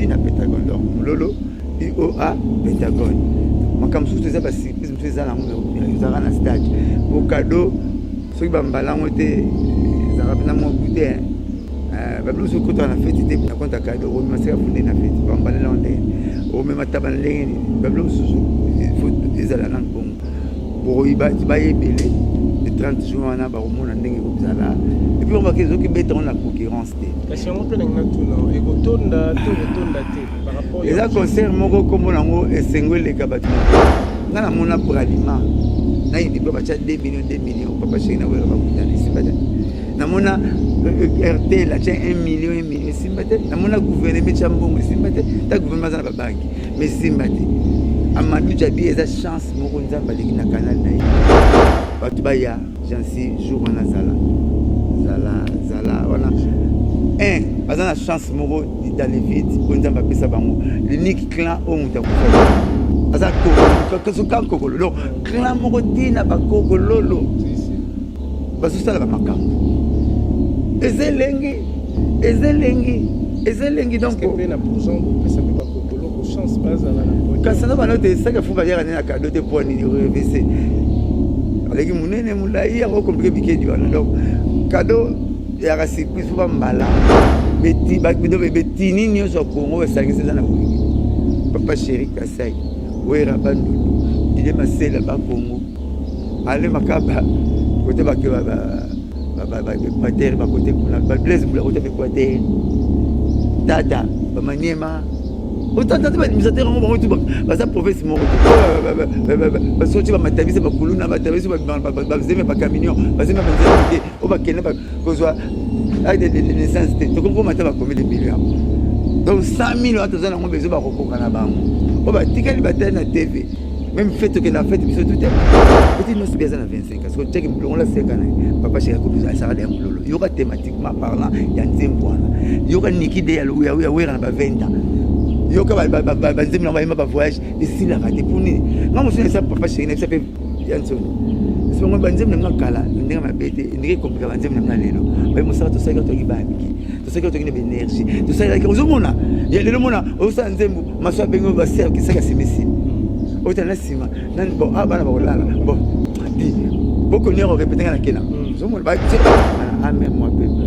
Ntina Pentagone, donc mololo UOA Pentagone. Makambo mosusu eza basurprise mosusu eza nango, ezalaka na stade po cadeau soki bambala yango te, ezalaka mpena mwa goût te. Babilo mosusu okotaka na feti te na compte ya cadeau, omema seka funde na feti, bambala nango ndenge omema taba na ndenge nini. Babilo mosusu ezala nanu bongo, bokoyiba bayebele le 30 juin wana, bakomona ndenge ekozala. Et puis bake ezoki beta ngo na concurrence te. Kasi yango mpe nangi natuna, ekotonda to ekotonda te par rapport? Eza concert moko nkombo nango esengo eleka bato. Nga namona Bralima na Unipa batya 2 millions, 2 millions, Papa Chéri na Wera bakutana, esimba te. Namona RTL atya 1 million, 1 million, esimba te. Namona gouvernement etya mbongo, esimba te. Ta gouvernement aza na babanki, mais esimba te. Amadou Jabi eza chance moko Nzambe aleki na canal na ye, bato baya jansi jour wana. Zala, zala, zala wana. Un baza na chance moko dans le vide oyo Nzambe apesa bango, l'unique clan oyo moto akufa aza soka nkokolo. Donc clan moko ntina bakokololo bazosala bamakambo, eza elengi, eza elengi, eza elengi. Donc mpe na présent bopesa mpe bakokoloko chance bazala na podium. Kasi na bano te, esaka fu bayaka nde na cadeau te. Po nini? Revese aleki monene, molai, yango compliqué bikedi wana. Donc cadeau eyaka surprise fo bambala betini nyonso ya Kongo basangisi eza na Wenge. Papa Chéri Kasai, Wera, Bandundu, Dide Masela, Bakongo, Ale Makaba kote bake baÉquateur, bakote kuna Bablaise Bula kote baÉquateur, tata Bamaniema, otata te, baadministrateur yango bango tu baza province moko te. Basoti bamatabisi, bakuluna, batabisi, bazemi bacamion, bazemi banzela te oyo bakende kozwa acte de naissance te. Tokoki ta bakomi de million, donc 100 000 wana toza nango bezo bakokoka na bango oyo batikali batali na TV. Même fête, tokende na fête biso tu te, petit nyonso bi aza na 25 ans. Soki tiaki longola seka na ye, Papa Chéri akomi asaka ya mololo. Yoka thématiquement parlant ya nzembo wana, yoka niki de ya Wera na ba 20 ans, yoka banzembo nango bayemba bavoyage esilaka te. Mpo nini? Nga mosusu esa Papa Chéri na bisa mpe ya nsoni songo banzembo na nga kala ndenge mabe te, ndenge ekomplika banzembo na nga lelo. Baye mosala tosalaki, toki baya mike, tosalaki, toki na baénergie, tosalaki. Ozomona lelo, mona ozosala nzembo maso abengi basaka simisi otala na nsima. Bon, ah, bana bakolala, bon di bokoni korépéter nga na kena. Ozomona ame mwa peuple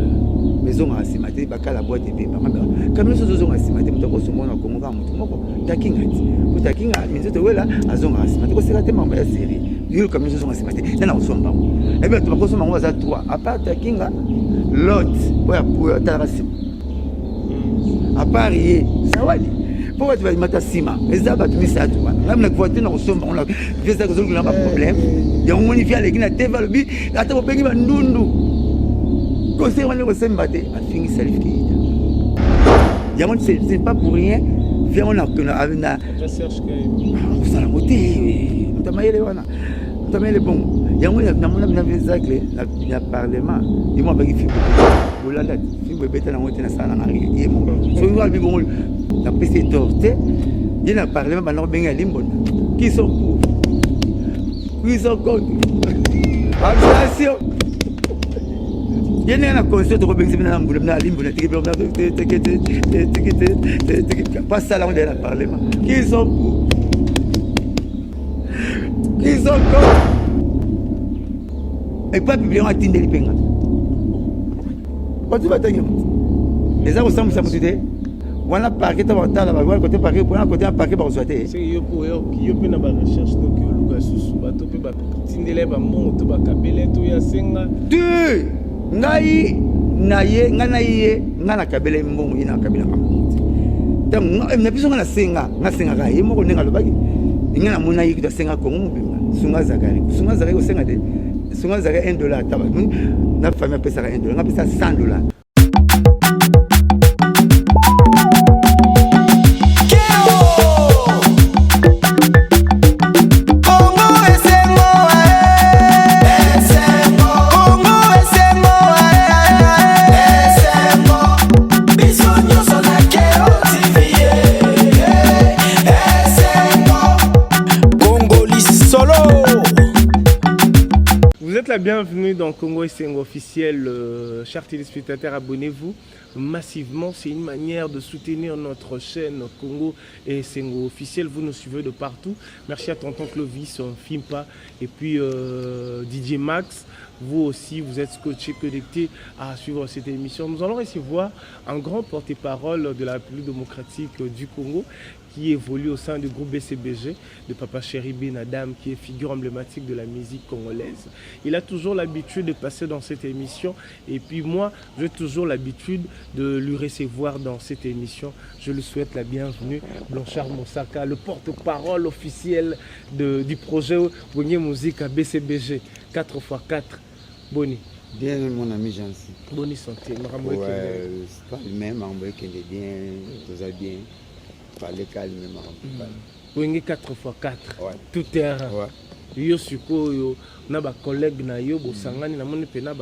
ezongaka nsima te, bakala boite ebeba kami nyonso ozozonga nsima te. Moto akosomona Kongo kaka motu moko Takinga ti po Takinga minzoto ewela azongaka nsima te, koseka te, makambo ya série yo kami nyonso ozonga nsima te. Nde na kosomba bango, ebi bato bakosomba bango baza 3 à part Takinga, lot oyo atalaka nsima à part ye Zawadi, mpo bato balimata nsima eza bato misato wana. Ngai na voiture na kosomba ngo vesa kozolukela baproblème yango. Moni fi aleki na TV, alobi ata bobengi bandundu, conseil wana kosemba te. Afingi Salif Keita, yango c'est pas pour rien. Fi yango na kosala ngo te, moto amayele wana, moto amayele bongo. Yango namona bina Zacle na parlement, ye mo abaki fimbo, bolanda fimbo ebeta nango te. Nasala nanga ye moko soki alobi bongo, napesi ye tort te. Ye na parlement banda kobenga Limbonda, qui sont pour, qui sont contre, abstention. Ye ndenge na conseil tokobengisa bina na mbula na Limbonda pasala yango na parlement, qui sont pour, qui sont contre, et puis publie yango, atindeli mpe nga bato batangi yango. Eza kosambwisa motu te wana. Parquet to batala wana kote parquet, wana kote ya parquet bakozwa te. Yo mpe na barecherche toki oluka susu bato mpe batindela ye bambongo to bakabela to ya senga? Te, ngai na ye, ngai na ye, ngai nakabela ye mbongo, ye nakabelanga mbongo te. Ntango na biso, ngai nasenga, ngai asengaka ye moko ndenge alobaki. Ngai namona ye kutu asenga Kongo mobimba, sunga Zakari, sunga Zakari, kosenga te, sunga Zakari 1 dollar. Taba na famille apesaka 1 dollar, ngai apesa 100 dollar. Kongo esengo, Kongo esengo, esengo biso nyonso na Keo TV, esengo Kongo lisolo. Vous êtes la la bienvenue dans Congo Esengo officiel. Chers téléspectateurs, abonnez-vous massivement. C'est une manière de soutenir notre chaîne Congo Esengo officiel. Vous nous suivez de partout. Merci à tonton Clovis, Fimpa et puis DJ Max. Vous aussi, vous êtes scotché, connecté à suivre cette émission. Nous allons recevoir un grand porte-parole de la République démocratique du Congo qui évolue au sein du groupe BCBG de Papa Chéri Ben Adam, qui est figure emblématique de la musique congolaise. Il a toujours l'habitude de passer dans cette émission et puis moi, j'ai toujours l'habitude de lui recevoir dans cette émission. Je lui souhaite la bienvenue, Blanchard Mosaka, le porte-parole officiel du projet Wenge Musique à BCBG 4x4. Boni. Bien, mon ami Jancy. Boni santé. Ouais, c'est pas le même, on bien, tout ça bien. Parler calme. Wenge 4x4. Ouais. Tout terrain. Ouais. Yo sikoyo na bacollègue na yo bosangani, namoni mpe na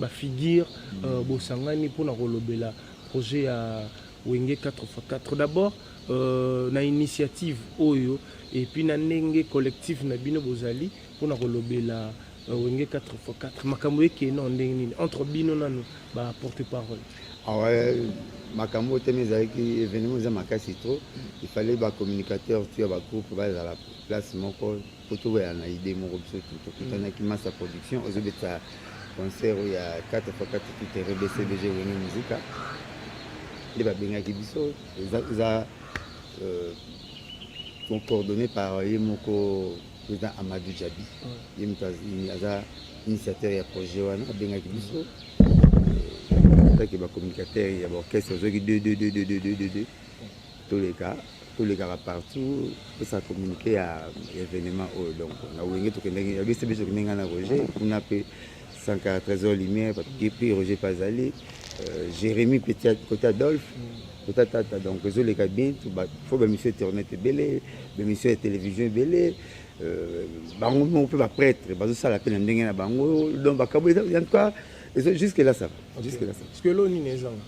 bafigure bosangani mpona kolobela projet ya Wenge 4x4. D'abord na initiative oyo et puis na ndenge collectif na bino bozali mpona kolobela Wenge 4x4, makambo ekende na ndenge nini entre bino nano baporte parole? Ah ouais, makambo teme ezalaki événement eza makasi trop. Il fallait bacommunicateur tu ya bagroupe bazala place moko po tokoya na idée moko. Biso tokutanaki, massa production ozobeta concert oyo ya 4x4 tout terrain BCBG Wenge Musica, nde babengaki biso. Eza coordonné par ye moko président Amadou Djabi. Ye moto aza initiateur ya projet wana. Abengaki biso taki bacommunicateur ya baorchestre, ozwaki 2 2 2 2 2 2 2 2, toleka, tolekaka partout, tosala communiqué ya événement oyo. Donc na Wenge tokendaki ya biso, biso tokendaki, ngai na Roger kuna mpe Sankara Trésor Lumière mpe Roger mpe azali, Jérémie petit côté, Adolphe côté tata. Donc ezoleka bien. Faut bamission internet ebele, bamission ya télévision ebele, bango moko mpe baprêtre bazosala mpe na ndenge na bango. Donc bakabo, en tout cas jusque là ça va, jusque là ça. Parce que lo nini ezanga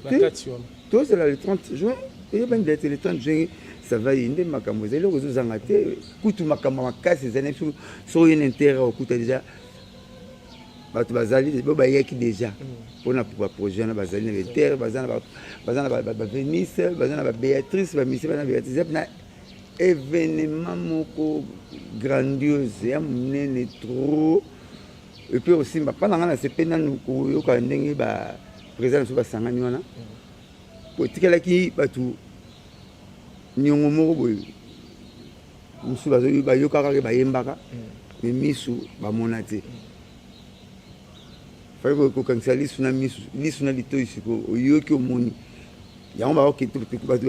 na kati wana? Tozela le 30 juin, eyebani date le 30 juin, ça va. Ye nde makambo ezali, eloko ezozanga te. Kutu makambo makasi ezali na biso. Soki oye na intere, okuta déjà bato bazali bo bayaki déjà mpona baprojet wana. Bazali na baintere, baza na baVenice, baza na baBéatrice, bamisie, baza na Béatrice. Eza na événement moko grandiose ya monene trop. Et puis osimba mpa na ngai, nasepe nanu koyoka ndenge baprésident na biso basangani wana, po etikalaki bato niongo moko boye. Mosusu bayokaka kaka, bayembaka, mais misu bamona te. Fai kokangisa lisu na misu, lisu na litoi. Sikoyo oyoki, omoni yango. Bato,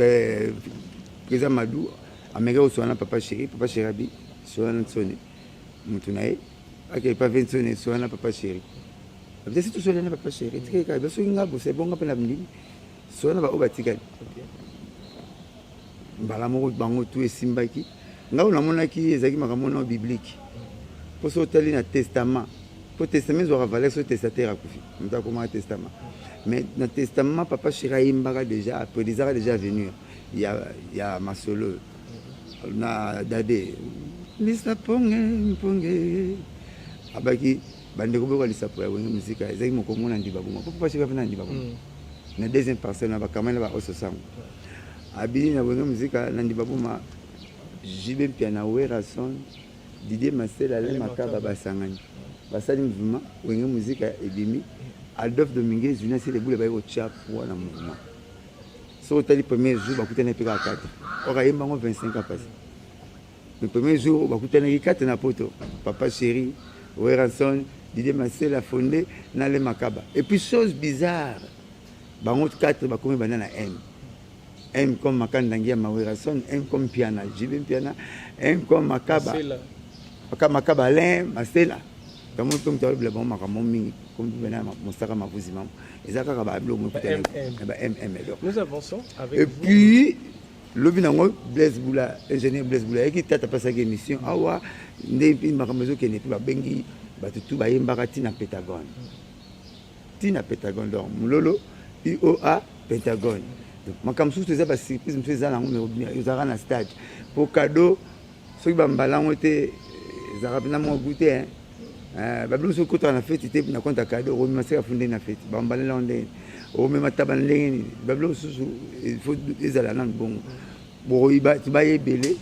président Madu ameki kosola na Papa Chéri. Papa Chéri abi sola na Ntsone, motu na ye akei pa ve Ntsone, sola na Papa Chéri. Abisa si tosola na Papa Chéri, etikali kaka soki nga bosa ebonga mpe na ndimi sola na baoyo batikali. Mbala moko bango tu esimbaki. Ngai oyo namonaki ezalaki makambo wana biblique, mpo so otali na testament, mpo testament ezwaka valeur so testateur akufi, moto akomaka testament. Mais na testament, Papa Chéri ayembaka déjà, aprédisaka déjà avenir ya masolo na dade lisaponge mponge. Abaki bandeko boyoka lisapo ya Wenge Musica ezalaki mokongo na ndiba bongo, mpo Papa Chéri ape na ndiba bongo na deuxième parcelle na bakamai na baoso sango abini na Wenge Musica na ndiba boma. JB Mpiana, Werrason, Didier Masela, Alain Makaba basangani, basali mouvement Wenge Musica ebimi. Adolphe Dominguez, Junior Selebule baye kotia poids na mouvement. Soki otali premier jour bakutani mpe kaka 4 oka yemba yango 25 ans passé. Le premier jour bakutanaki 4 na poto, Papa Chéri, Werrason, Didier Masela, Fondé na Alain Makaba. Et puis chose bizarre, bango 4 bakomi banda na M, M comme Makandangi ya Mawerason, M comme Piana, JB Mpiana, M comme Makaba. Makaba Alain, Masela. Kamwe mpe moto alobela bango makambo mingi comme bena mosaka mavuzi mamo eza kaka babiloko ba mm. Donc nous avançons avec et puis lobi nango Blaise Bula, ingénieur Blaise Bula ayaki, tata apesaki émission awa nde mpe makambo ezokende. Mpe babengi bato tu bayembaka ntina Pentagone, ntina Pentagone. Donc mololo uoa Pentagone. Donc makambo mosusu eza basurprise mosusu eza nango, ezalaka na stade po cadeau. Soki bambala yango te, ezalaka mpena mwa goût te. Eh, babiloko soki okotaka na feti te na compte ya cadeau, okomema seka fu ndenge na feti, bambalela ngo ndenge, okomema taba na ndenge nini. Babiloko mosusu faut ezala nanu bongo. Bokoyiba baye ebele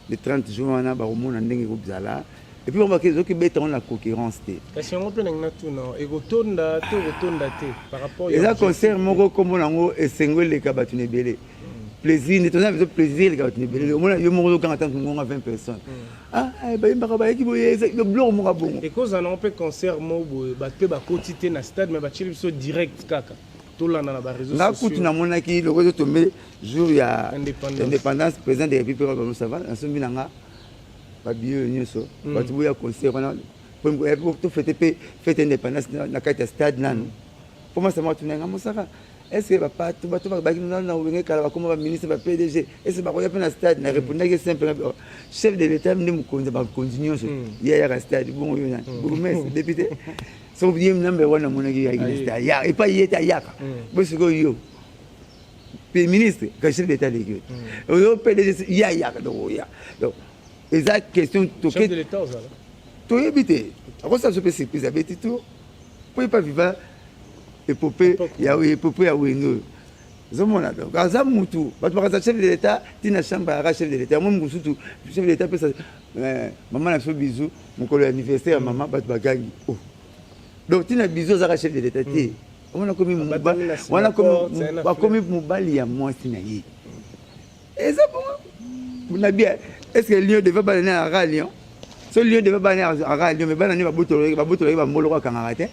le 30 juin wana, bakomona ndenge ekozala. Et puis bango bazoki beta ngo na concurrence te. Kasi yango mpe nangi natuna, ekotonda to ekotonda te par rapport ya eza concert moko, kombo nango Esengo eleka bato na ebele, plaisir nde toza biso, plaisir eleka bato na ebele. Omona yo moko ozokanga ntango ngonga 20 personnes. Ah, eh, bayembaka, bayaki boye, biloko moko ya bongo. Ekozala nango mpe concert moko boye, bato mpe bakoti te na stade, mais batieli biso direct kaka, tolanda na baréseau. Nga kutu namonaki loko ezotombe jour ya indépendance, président de République bango, ça va, nasombi na nga babillet oyo nyonso. Bato boya concert wana, tofete mpe fête indépendance na kati ya stade nanu. Mpo masama batuna nga mosaka: est ce que bapato, bato baki na Wenge kala, bakoma baministre, ba PDG, est ce que bakoya mpe na stade? Na répondaki simple: chef de l'État nde mokonzi ya bakonzi nyonso, ye ayaka stade bongo. Yo nani? Bourgmestre, député? So ye nambe wana amonaki yaki na stade ya epai ye te, ayaka bo. Sikoyo yo pe ministre ka chef d'état leki oyo PDG, ye ayaka. Donc oya, donc eza question. Chef de l'État ozala. Toyebi te, akosala biso mpe surprise, abeti tour po ye pa viva épopée ya épopée ya Wenge oyo ozomona. Donc aza mutu, bato bakaza chef de l'État ntina chambre ayaka chef de l'État yango mosusu. Chef de l'État apesa mama na biso bizu mokolo ya anniversaire ya mama, bato bagangi. Oh, donc ntina bizu azaka chef de l'État te. Omona komi wana bakomi mobali ya mwasi na ye, eza bongo na bien. Est ce que lion devait bana ne aka lion? So lion devait bana aka lion, mais bana ne babotolaki bamboloko, akangaka te.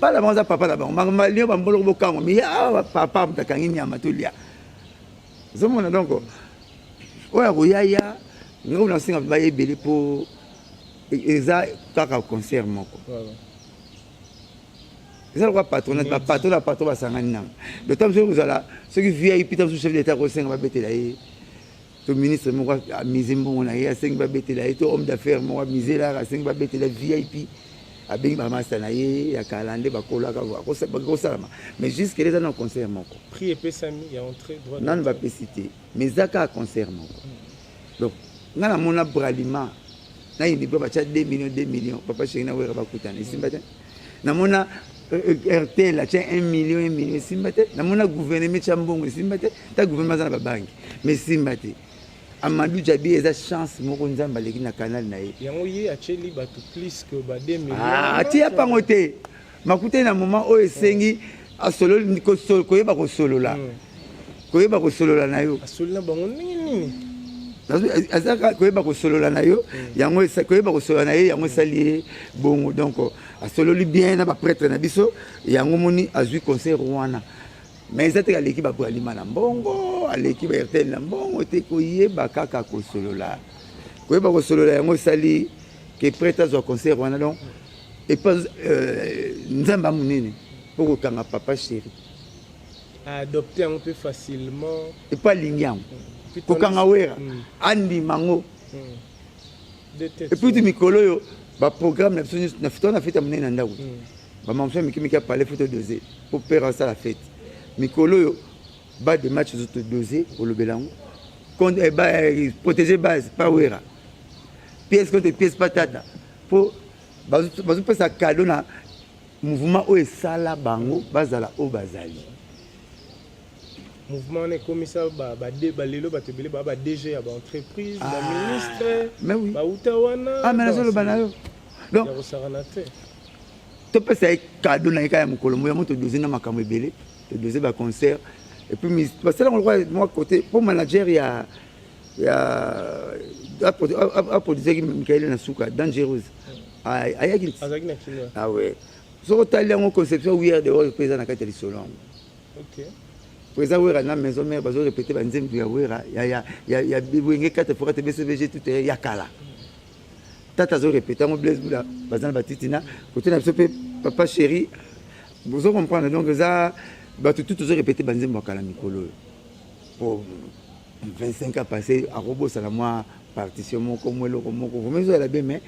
Bana bango aza papa na bango, makambo lion bamboloko bokangwa, mais awa papa moto akangi nyama tolia, ozomona. Donc oyo akoyaya ngai nasenga baye ebele mpo eza kaka concert moko, eza lokola patronat, bapatron na patron basangani nango. Donc ta mosusu kozala soki VIP, ta mosusu chef d'état kosenga babetela ye, to ministre moko amise mbongo na ye, asengi babetela ye, to homme d'affaires moko amise laka, asengi babetela VIP, abengi bamasta na ye ya kala nde bakolaka kosalama. Mais jusque eza na concert moko. Prix epesami ya entrée, droit? Nanu bapesi te, mais eza kaka concert moko. Donc nga namona Bralima na Unibra batya 2 millions, 2 millions, Papa Chéri na Wera bakutana, esimba te. Namona RTL atya 1 million, 1 million, esimba te. Namona gouvernement etya mbongo, esimba te. Ta gouvernement aza na babanki, mais esimba te. Amadou Diaby eza chance moko, Nzambe aleki na canal na ye. Yango ye atieli bato plus que ba 2 millions. Atia pango te, makuta na moment oyo esengi asololi, koyeba kosolola, koyeba kosolola na yo. Asoli na bango ndenge nini? Aza koyeba kosolola na yo yango, koyeba kosolola na ye yango esali ye bongo. Donc asololi bien na baprêtre na biso, yango moni azwi concert wana. Mais eza te aleki baBralima na mbongo, aleki ba RTL na mbongo te. Koyeba kaka kosolola, koyeba kosolola yango esali ke prêtre azwa concert wana. Donc epa Nzambe amonene mpo kokanga Papa Chéri. Aadopte yango mpe facilement. Epo alingi yango kokanga Wera, andima yango. Et puis ti mikolo oyo baprogramme na biso nyonso, to na fête ya monene na ndako, bamamso ya mike mike ya palais, faut todose po père asala fête. Mikolo oyo ba de match todose, kolobela yango protéger base pa Wera, pièce contre pièce pa tata, po bazopesa cadeau na mouvement oyo esala bango bazala oyo bazali. Mouvement wana ekomisa balelo bato ebele baa ba DG ya baentreprise, baministre bauta wana. Ah, mais nazoloba na yo. Donc kosakana te. Topesa ye cadeau na ye kaka ya mokolo mo yango, todose na makambo ebele, todose baconcert. Et puis basalango lokola mwa côté mpo manager ya aproduisaki Mikaele na suka Dangereuse ayaki. Azalaki na Kino. Ah ouais, soki otali yango, conception We Are The World mpe eza na kati ya lisolo yango. Po eza Wera na Maison Mère, bazorépéter banzembo ya Wera ya Wenge 4 fois 4, BCBG, tout ya kala. Tata azorépéter yango, Blaise Bula baza na batiti na kote na biso mpe Papa Chéri, bozo comprendre. Donc eza bato tu tozorépéter banzembo ya kala mikolo oyo po 25 ans passé akobosana mwa partition moko, mwa eloko moko vraiment ezozala bien. Mais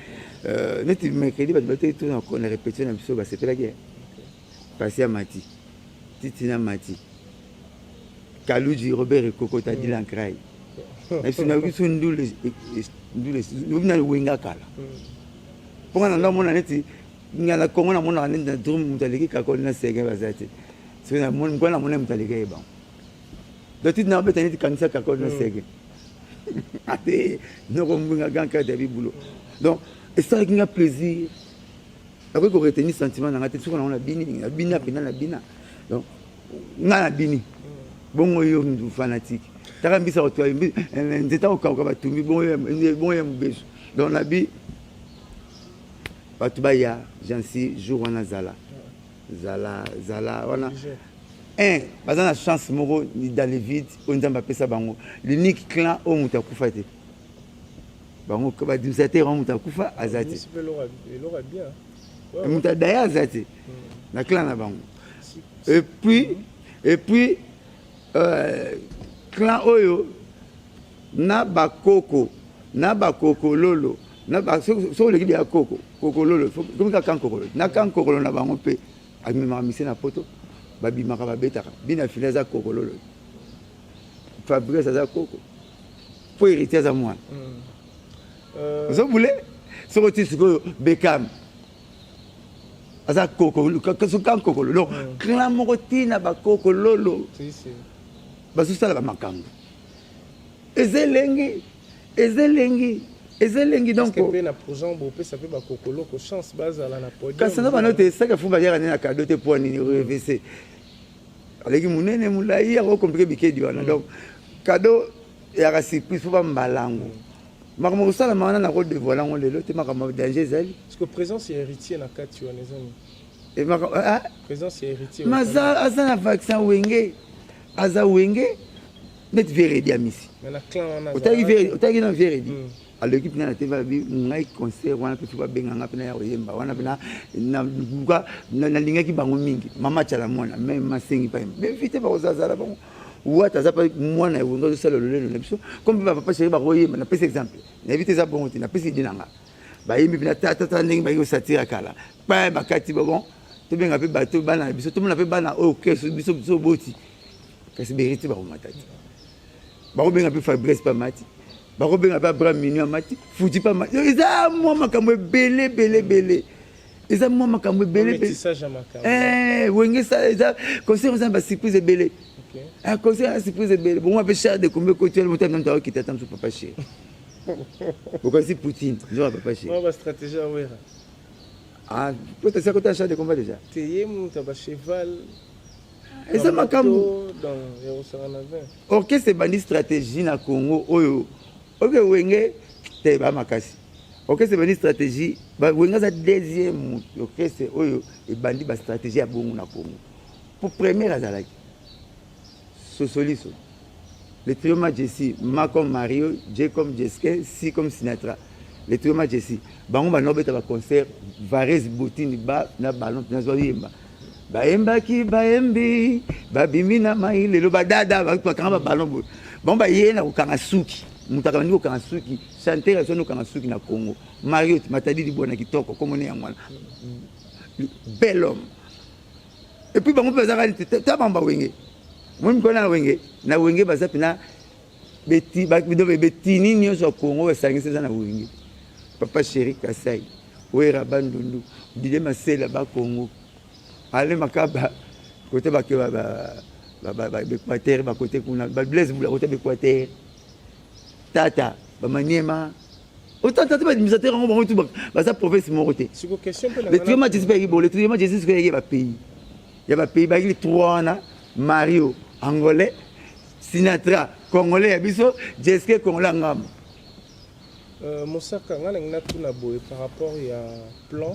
neti mercredi bato bateki to na répétition na biso, basepelaki pasi ya mati titi na mati Kaluji Robert Ekokota Dilan Cry na biso, nayoki so ndule ndule na Wenga kala mponga na ndamona neti. Nga na Congo namonaka neti na drum moto aleki Kakol na Seguin baza te. Soki namoni mokolo namoni moto aleki ye bango. Donc titi nakobeta neti kanisa Kakol na Seguin. Ate noko mbinga grand cadre ya bibulo. Donc esalaki nga plaisir. Nakoki ko retenir sentiment na nga te soki nango nabini nabina mpenza nabina. Donc nga nabini. Bongo yo fanatique. Taka mbisa kotoa nzeta kokauka batumbi bongo ya mobesu. Donc nabi Batu baya Jeancy jour wana zala zala zala wana un baza na chance moko dans le vide oyo Nzambe apesa bango l'unique clan oyo moto akufa te bango ba administrateur oyo moto akufa aza te moto adaya aza te na clan na bango et puis clan oyo na bakoko na bakokololo na soki oleki deya koko kokololo komi kaka kankokolo na kankokolo na bango mpe amemaka mise na poto, babimaka, babetaka bina fili. Aza kokololo, Fabrice aza koko mpo Héritier aza mwana. Ozobule soki oti sikoyo Bekam aza koko kankokolo. Donc clan moko ntina bakokololo bazosala bamakambo, eza elengi, eza elengi, eza elengi. Donc mpe na projet bopesa mpe bakokoloko chance bazala na podium. Kasi na bano te saka fu bayaka nde na cadeau te. Mpo nini? Revc aleki monene molai, ako compliquer bikedi wana. Donc cadeau eyaka surprise mpo bambalango makambo kosalama wana nako dévoiler yango lelo te, makambo danger ezali. Parce que présence ya Héritier na kati wana eza nini? Présence ya Héritier. Maza aza na vaccin Wenge, aza Wenge neti Veredi Amisi. Mais na clan wana? Otaki na Veredi aleki mpena na te babi ngai concert wana mpe fo babenganga mpena ya koyemba wana mpena nalingaki bango mingi. Mama Tiala mwana me masengi pa beinvite bakozazala bango wata aza mpe mwana ya Wenge, azosala lolendo na biso comme mpe bapapa chéri bakoyemba. Napesi exemple, nayebi te, eza bongo te, napesi idée na nga. Bayembi mpena tatata ndenge bayeki kosatira kala pa bakati bon, tobenga mpe bato bana na biso, tomona mpe bana oyo keso biso biso boti. Kasi beriti bakomata te, bakobenga mpe Fabrice pamati, bakobenga mpe Abraham Minu amati futi pamati. Eza mwa makambo ebele ebele ebele, eza mwa makambo ebele. Wenge eza concert, eza na basurprise ebele, concert na surprise ebele. Bongo mpe char de combat ekoti wana, moto moto akokita ata mosu papa chéri okanisi Poutine nzoka papa chéri. Bastratégie ya Wera. Ah, po esi akota char de combat déjà. Te, ye moto ya bacheval. Eza makambo orchestre ebandi stratégie na Congo oyo oke Wenge te ba makasi. Orchestre ebandi stratégie, Wenge aza deuxième orchestre oyo ebandi bastratégie ya bongo na Congo. Po première azalaki Sosoliso, le trio Majessi, Ma comme Mario, J comme Jeske, Si comme Sinatra, le trio Majessi. Bango banda obeta baconcert vareuse botini ba na ballon mpena azoyemba, bayembaki, bayembi, babimi na mai lelo badada bakanga baballon boye. Bango baye na kokanga suki, moto akabandi kokanga suki, chanteur azwani kokanga suki na Congo, Mario Matadidi bwana kitoko komona yango wana, bel homme. Et puis bango mpe bazalaka ta bango bawenge moi mikolo na Wenge, na Wenge baza mpena betini nyonso ya Congo basangisi eza na Wenge. Papa Chéri Kasai, Wera, Bandundu, Dide Masela, Bakongo, Ale Makaba kote bake baéquateur, bakote kuna Bablaise Bula kote baéquateur, tata bamaniema otata te baadministrateur yango bango tu baza province moko te. Le trio Majesi mpe yaki bo, le trio Majesi sikoyo yaki bapays ya bapays, bayaki trois wana: Mario angolais, Sinatra congolais ya biso, Jeske congolais ya ngambo. Mosaka, nga nangi natuna boye par rapport ya plan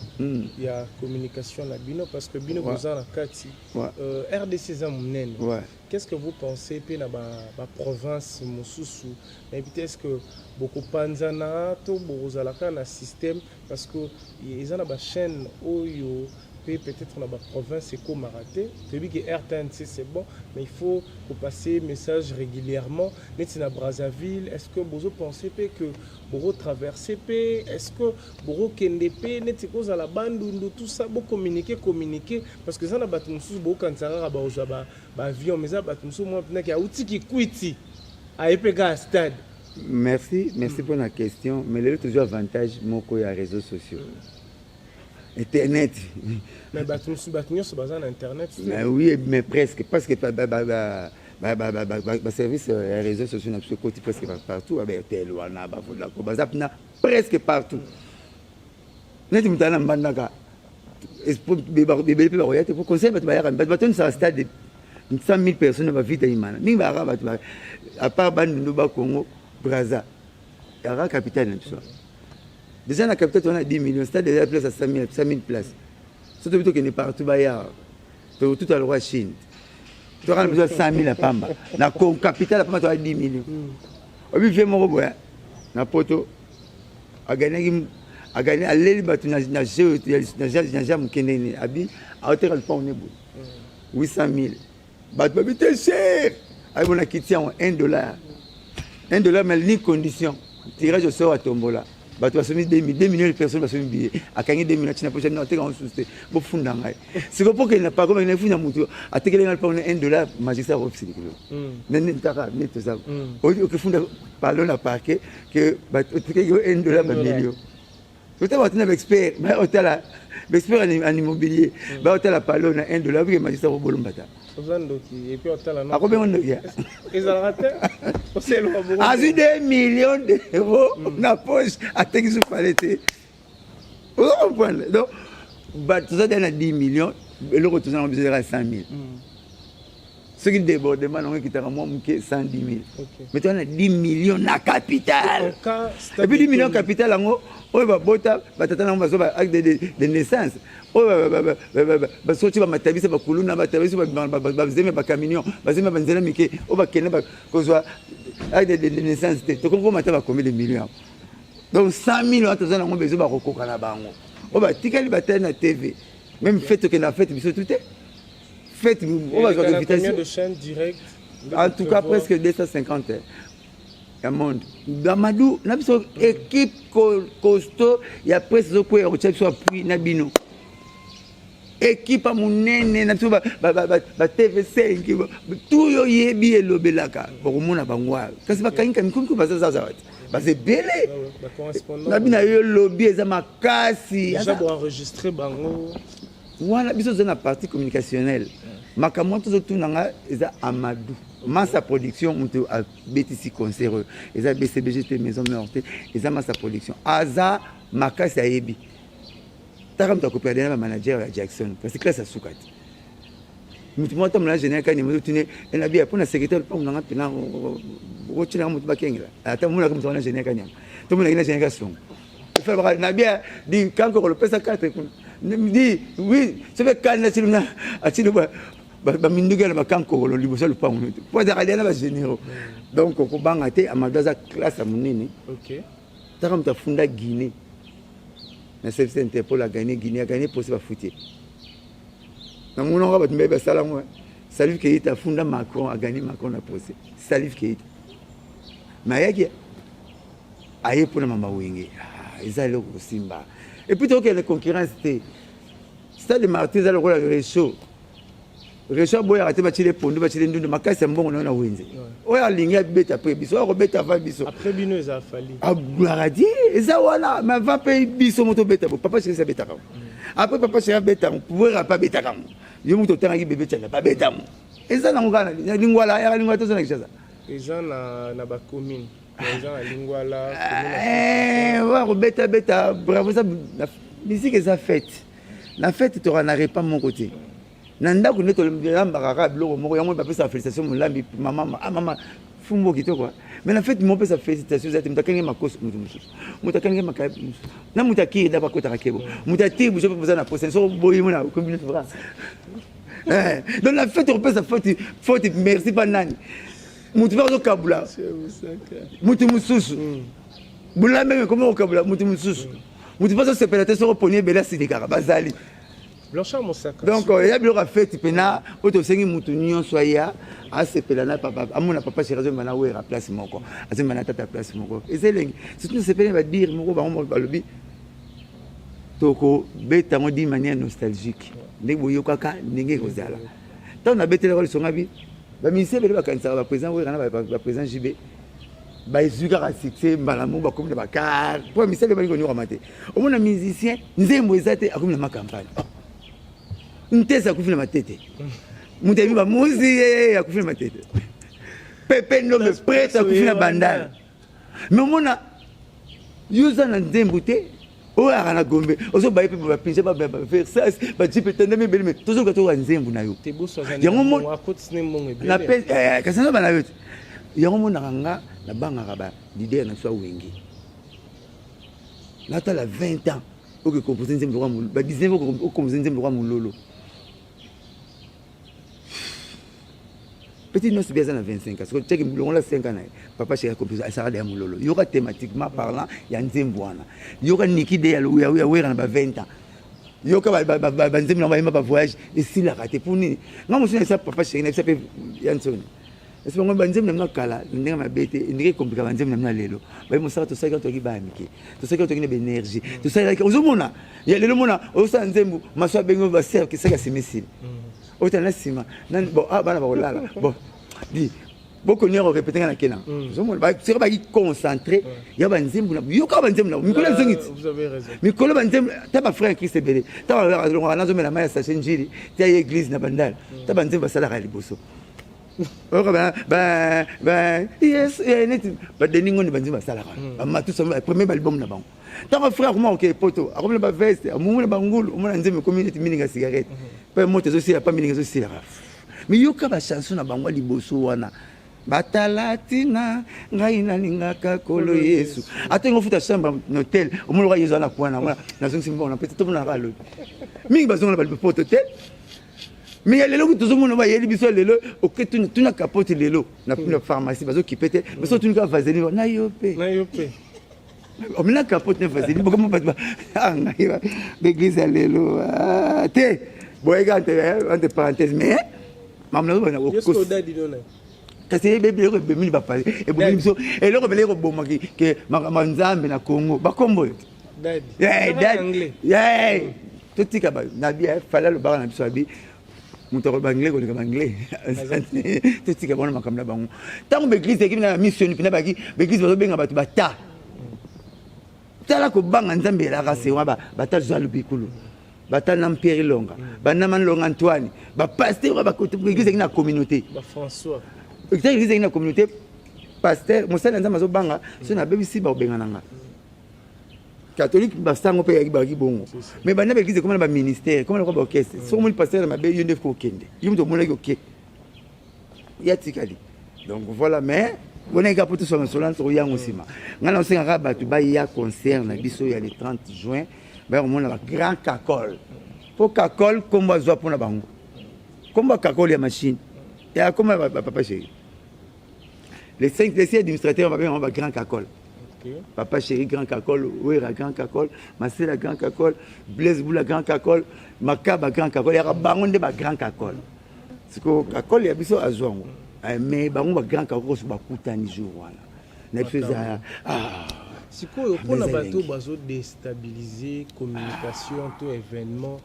ya communication na bino, parce que bino boza na kati RDC eza monene. Qu'est-ce que vous pensez mpe na baprovince ba mosusu? Nayebi te, est ce que bokopanzana to bokozala kaka na système? Parce que eza na bachaîne oyo mpe peut-être na baprovince ekomaka te. Toyebi ke RTNC, c'est bon, mais il faut kopasser message régulièrement neti na Brazzaville. Est ce que bozopense mpe que bokotraverse mpe? Est ce que bokokende mpe neti kozala Bandundu, tout ça, bocommunique communique? Parce que eza na bato mosusu bokokanisa kaka bakozwa baavion, mais eza bato mosusu mwa mpinaki auti Kikwiti, aye mpe kaka stade. Merci, merci pour la question. Mais lelo tozwi avantage moko ya réseaux sociaux. Internet. Mais bato mosusu, bato nyonso baza na internet te. Mais oui, mais presque, parce que baservice ya réseaux sociaux na biso ekoti presque partout. Batel wana, baVodacom baza mpena presque partout. Neti moto aza na Mbandaka, ebele mpe bakoya te po conseil. Bato bayaka, bato batonisaka stade, 100 000 personnes na bavita imana mingi. Bayaka bato à part Bandundu, Bakongo, Braza, yaka capitale na biso. Déjà na capitale toza na 10 millions, stade eza place ya 100 000 places. So tobi tokende partout, baya tout alokwa Chine, toka na biso 100 000 ya pamba. Na capitale ya pamba toza 10 millions. Obi vie moko boya na Poto aganiaki, agani, aleli bato na jeu na jeu moke. Ndenge abi aoteka lupango ne boye 800 000, bato babi te cher. Ayebona kiti yango 1 dollar, 1 dollar, mais ni condition tirage au sort atombola. Bato basomi 2 millions de personnes basomi billet. Akangi 2 millions, atina poche, ateka yango susu te. Bofunda ngai siko mpo kende na parko, bakende funda motu atekeli ngai lupango 1 dollar. Magistrat ofisikilo nene kaka nde toza okefunda pardon na parquet ke otekeki 1 dollar bamillion. Totala bato na baexpert, baotala baexpert en immobilier, baotala palo na 1 dollar, obike magistrat kobolomba ta. Oza ndoki et puis otala. Akobenga ndoki. Ezalaka te, oseloka bongo. Azwi 2 millions d'euros na poche, ateki su pale te. Oza comprendre? Donc toza deya na 10 millions. Eloko toza nango biso ezaka 100 000. Soki débordement nango ekitaka mwa moke, 110 000. Mais toza na 10 millions na capitale. Et puis 10 millions capitale yango oyo babota batata nango, bazwa ba acte de naissance, oyo basoti bamatabisa, bakuluna batabisi, bazemi bacamion, bazemi banzela mike, oyo bakende kozwa acte de naissance te, tokoki komata bacombien de millions? Donc 100 000 wana toza nango bezo bakokoka na bango. Oyo batikali batali na TV. Même fête, tokende na fête biso tu te, fête oyo bazwaka invitation. De chaîne direct? En tout cas presque 250 ya monde. Amadou na biso, équipe costaud ya presse ezokwea kotia biso appui na bino. Équipe ya monene na biso, ba TV5 tu yo oyebi elobelaka, bakomona bango awa. Kasi bakangika mikomiko baza zaza te, baza ebele na bino. Yo lobi eza makasi. Enregistré bango. Wana biso toza na partie communicationnelle. Makambo wana tozotuna nga eza Amadou Masa Production, moto abetisi concert oyo. Eza BCBG te, Maison Mort te, eza Masa Production. Aza makasi, ayebi taka moto akoperde na bamanager ya Jackson, kasi classe asuka te. Moto moko atambola na général kani moto tune enabi mpona secrétaire lupango nanga mpena otinanga moto bakengela. Ata monaka moto wana général kanyama, tomonaki na général Kasongo nabia di kanko kolopesa 4 kuna di oui soki kani natili na atili baminduki na bakankokolo liboso ya lupango te, po azalaka lia na bagénéraux. Donc kobanga te, Amadou aza classe ya monene. Taka moto afunda Guinée na service Interpol, aganye Guinée, aganye procès, bafuti ye. Namonaka bato mbe basala ngo. Salif Keita afunda Macron, aganye Macron na procès. Salif Keita mais ayaki aye mpona mama Wenge. Eza eloko kosimba. Et puis tokokende concurrence te. Stade Martyr eza lokola réchaud. Réchaud aboyaka te, batile pondu, batile ndundu makasi ya mbongo nayo na wenze. Oyo alingi abeta après biso, oyo akobeta avant biso. Après bino eza Fally. Gloire à Dieu, eza wana. Mais avant mpe biso moto obeta bo Papa Chéri abetaka. Après Papa Chéri abeta, pouvoir apa abetaka mo yo moto otangaki bebe tiana babeta mo. Eza nango kaka na Lingwala, yaka Lingwala, toza na Kinshasa. Eza na bacommune, eza na Lingwala. Oya kobetabeta bravo. Eza musique, eza fête. Na fête toka na repas moko te. Na ndako nde tolambaka kaka biloko moko, yango bapesaka félicitation molambi, mama, ah mama, fumbo kitoko. Mais na fête mopesa félicitation eza te. Moto akangi makoso, moto mosusu, moto akangi makaya mosusu, na moto akiri ndako akotaka kebo, moto atiri biso mpe boza na posa soko boyi mona okomi nyonso. Donc na fête okopesa faute faute merci mpa nani? Moto mpe azokabula moto mosusu, bolambenge komi kokabula moto mosusu, moto mpe azosepela te. Soko poni ebele asilikaka bazali. Blanchard Mosaka. Donc eya biloko ya fête mpena oyo tosengi motu nyonso aya asepela na papa, amona Papa Chéri azomba na Wera place moko, azomba na tata place moko. Eza elengi. Surtout nasepeli badire moko bango balobi tokobeta yango d'une manière nostalgique, ndenge boyokaka ndenge ekozala. Ntango nabetelaka lisonga bi bamusicien ebele bakanisaka baprésident Wera na baprésident JB. Bazwi kaka succès mbala moko, bakomi na bacar mpo misala ebandi konyokama te. Omona musicien, nzembo eza te, akomi na macampagne. Ntese akufi na matete, moto ayebi bamuzi ye akufi na matete, Pepe Ndombe prêtre akufi na Bandala. Mais omona yo oza na nzembo te, oyo ayaka na Gombe, ozobaye mpe bapinza baversas bajipe etandami ebele, me tozoluka toyoka nzembo na yo. Yango kasi nazoba na yo te. Yango monaka nga nabangaka baleader na biso ya Wenge. Natala 20 ans oke compose nzembo ba 19 okompose nzembo kwa mololo. Petit nyonso bi aza na 25 ans, soki tiaki longola 5 ans na ye, papa chéri akompose asaka ya mololo. Yoka thématiquement parlant ya nzembo wana, yoka niki de ya Wera na ba 20 ans, yoka banzembo na bayemba bavoyage esilaka te. Mpo nini nga mosu na esa papa chéri na bisa mpe ya nsoni esi bango banzembo na bino kala na ndenge mabe te, ndenge ekomplika banzembo na bino lelo. Baye mosala tosalaki, toki baya mike, tosalaki, toki na baénergie tosalaki. Ozomona ya lelo, mona ozosala nzembo, maso abengi baser kisaki ya simisili otala na nsima. Bon, ah, bana bakolala. Bon, di bokoni korépéter nga na kena. Ozomona soki baki concentré ya banzembo na yoka banzembo na mikolo ezongi ti mikolo banzembo ta bafrère Christ ebele ta balongaka nazomela mai ya sachet njili ti aye église na Bandala ta banzembo basalaka ya liboso. Oyoka yes neti badeni ngoni banzembo basalaka bamatusa premier balbum na bango. Ntango frère akoma kokee poto, akomi na baveste, amumu na bangulu, omona nzembo ekomi neti milinga cigarette mpe moto ezosila pa milinga ezosilaka. Mais yoka bachanson na bango ya liboso wana, batala ntina ngai nalingaka Kolo Yesu. Ata ngo futa chambre na hotel, omona Yesu ana kwana nazongisi mbongo na pete. Tomonaka alobi mingi bazonga na balipoto te. Mais ya lelo tozomona bayeli biso ya lelo, oke tuna capote lelo na pharmacie, bazokipe te. Mais so otuni kaka vaseline na yo mpe omela capote na vaseline, bokoma bato ngai baeglise ya lelo te. Boyeka entre parenthèse, mais makambo nazobana kasi eloko ebemini bapale ebomini biso, eloko ebele ekobomaki ke makambo ya Nzambe na Congo bakombo oyo totika. Nabi Fally alobaka na biso, abi moto akoloba anglais koleka baanglais. Totika bango na makambo na bango. Ntango baeglise ekimi na mission mpena, baki baeglise bazobenga bato bata tala kobanga Nzambe elaka sewa bata zwa lubikulu, bata na Mpere Longa, banama Longa Antoine, bapasteur. Église eki na communauté, église eki na communauté, pasteur mosali ya Nzambe azobanga so nabebisi bakobenga na nga. Catholique basango mpe yaki baki bongo. Mais banda baeglise ekoma na baministère, ekoma na baorchestre, soki omoni pasteur na mabe, yo nde kokende, yo moto omonaki oke ya tikali. Donc voilà, mais wana eka po tosala masolo tokoyango nsima. Ngai naosengaka bato baya concert na biso ya le 30 juin, baya komona bagrand kakol, mpo kakol nkombo azwa mpona bango, nkombo ya kakol ya machine ya nkombo ya bapapa chéri. Les cinq, les six administrateurs babenga bango bagrand kakol. Papa chéri grand kakol, Wera grand kakol, Masela grand kakol, Blaise Bula grand kakol, Makaba grand kakol, yaka bango nde bagrand kakol. Sikoyo kakol ya biso azwa yango, mais bango bagrand kakol so bakutani jour wana na biso eza. Sikoyo mpona bato bazodestabilize communication to événement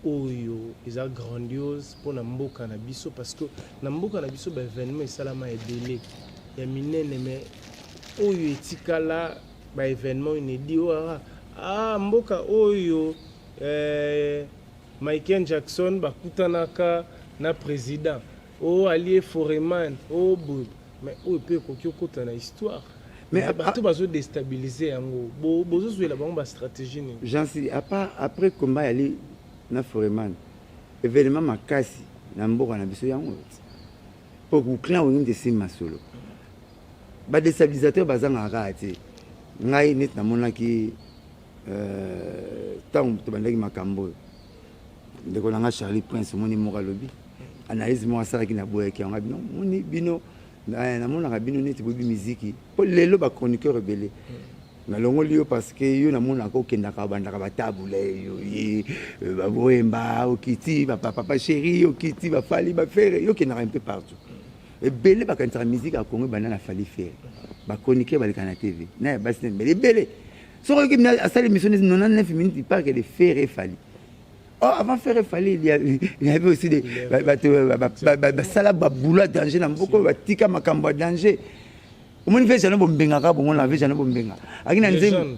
oyo eza grandiose mpona mboka na biso, parce que na mboka na biso baévénement esalama ebele ya minene, mais oyo etikala baévénement inédit oyo ah, mboka oyo Michael Jackson bakutanaka na président oyo alie Foreman oyo boye, mais oyo mpe ekoki okota na histoire. Mais bato bazodestabilize yango, bozozwela bango bastratégie nini? Jansi, à part après combat yali na Foreman, événement makasi na mboka na biso yango mpo clan Wenge nde esimba masolo. Badestabilisateur bazangaka kaka te. Ngai neti namonaki ntango tobandaki makambo oyo, ndeko na nga Charlie Prince, omoni moko alobi analyse moko asalaki na boyaki yango. Bino moni bino namonaka bino neti boyebi miziki, mpo lelo bachroniqueur ebele nalongoli yo, parce que yo namonaka okendaka obandaka batabule yo ye baboyemba okiti bapapa chéri okiti baFally baFerre, yo okendaka un peu partout. Ebele bakanisaka musique ya Congo ebanda na Fally, Ferre. Bachroniqueur baleka na TV na ya basi na mibale ebele, soki oyoki asali émission 99 minutes, il parle que de Ferre et Fally. Oh, avant Ferre Fally, il y avait aussi des bato basala baboulot ya danger na mboka oyo, batika makambo ya danger. Omoni ve Jano Bombenga kaka bongo na ve Jano Bombenga aki na nzembo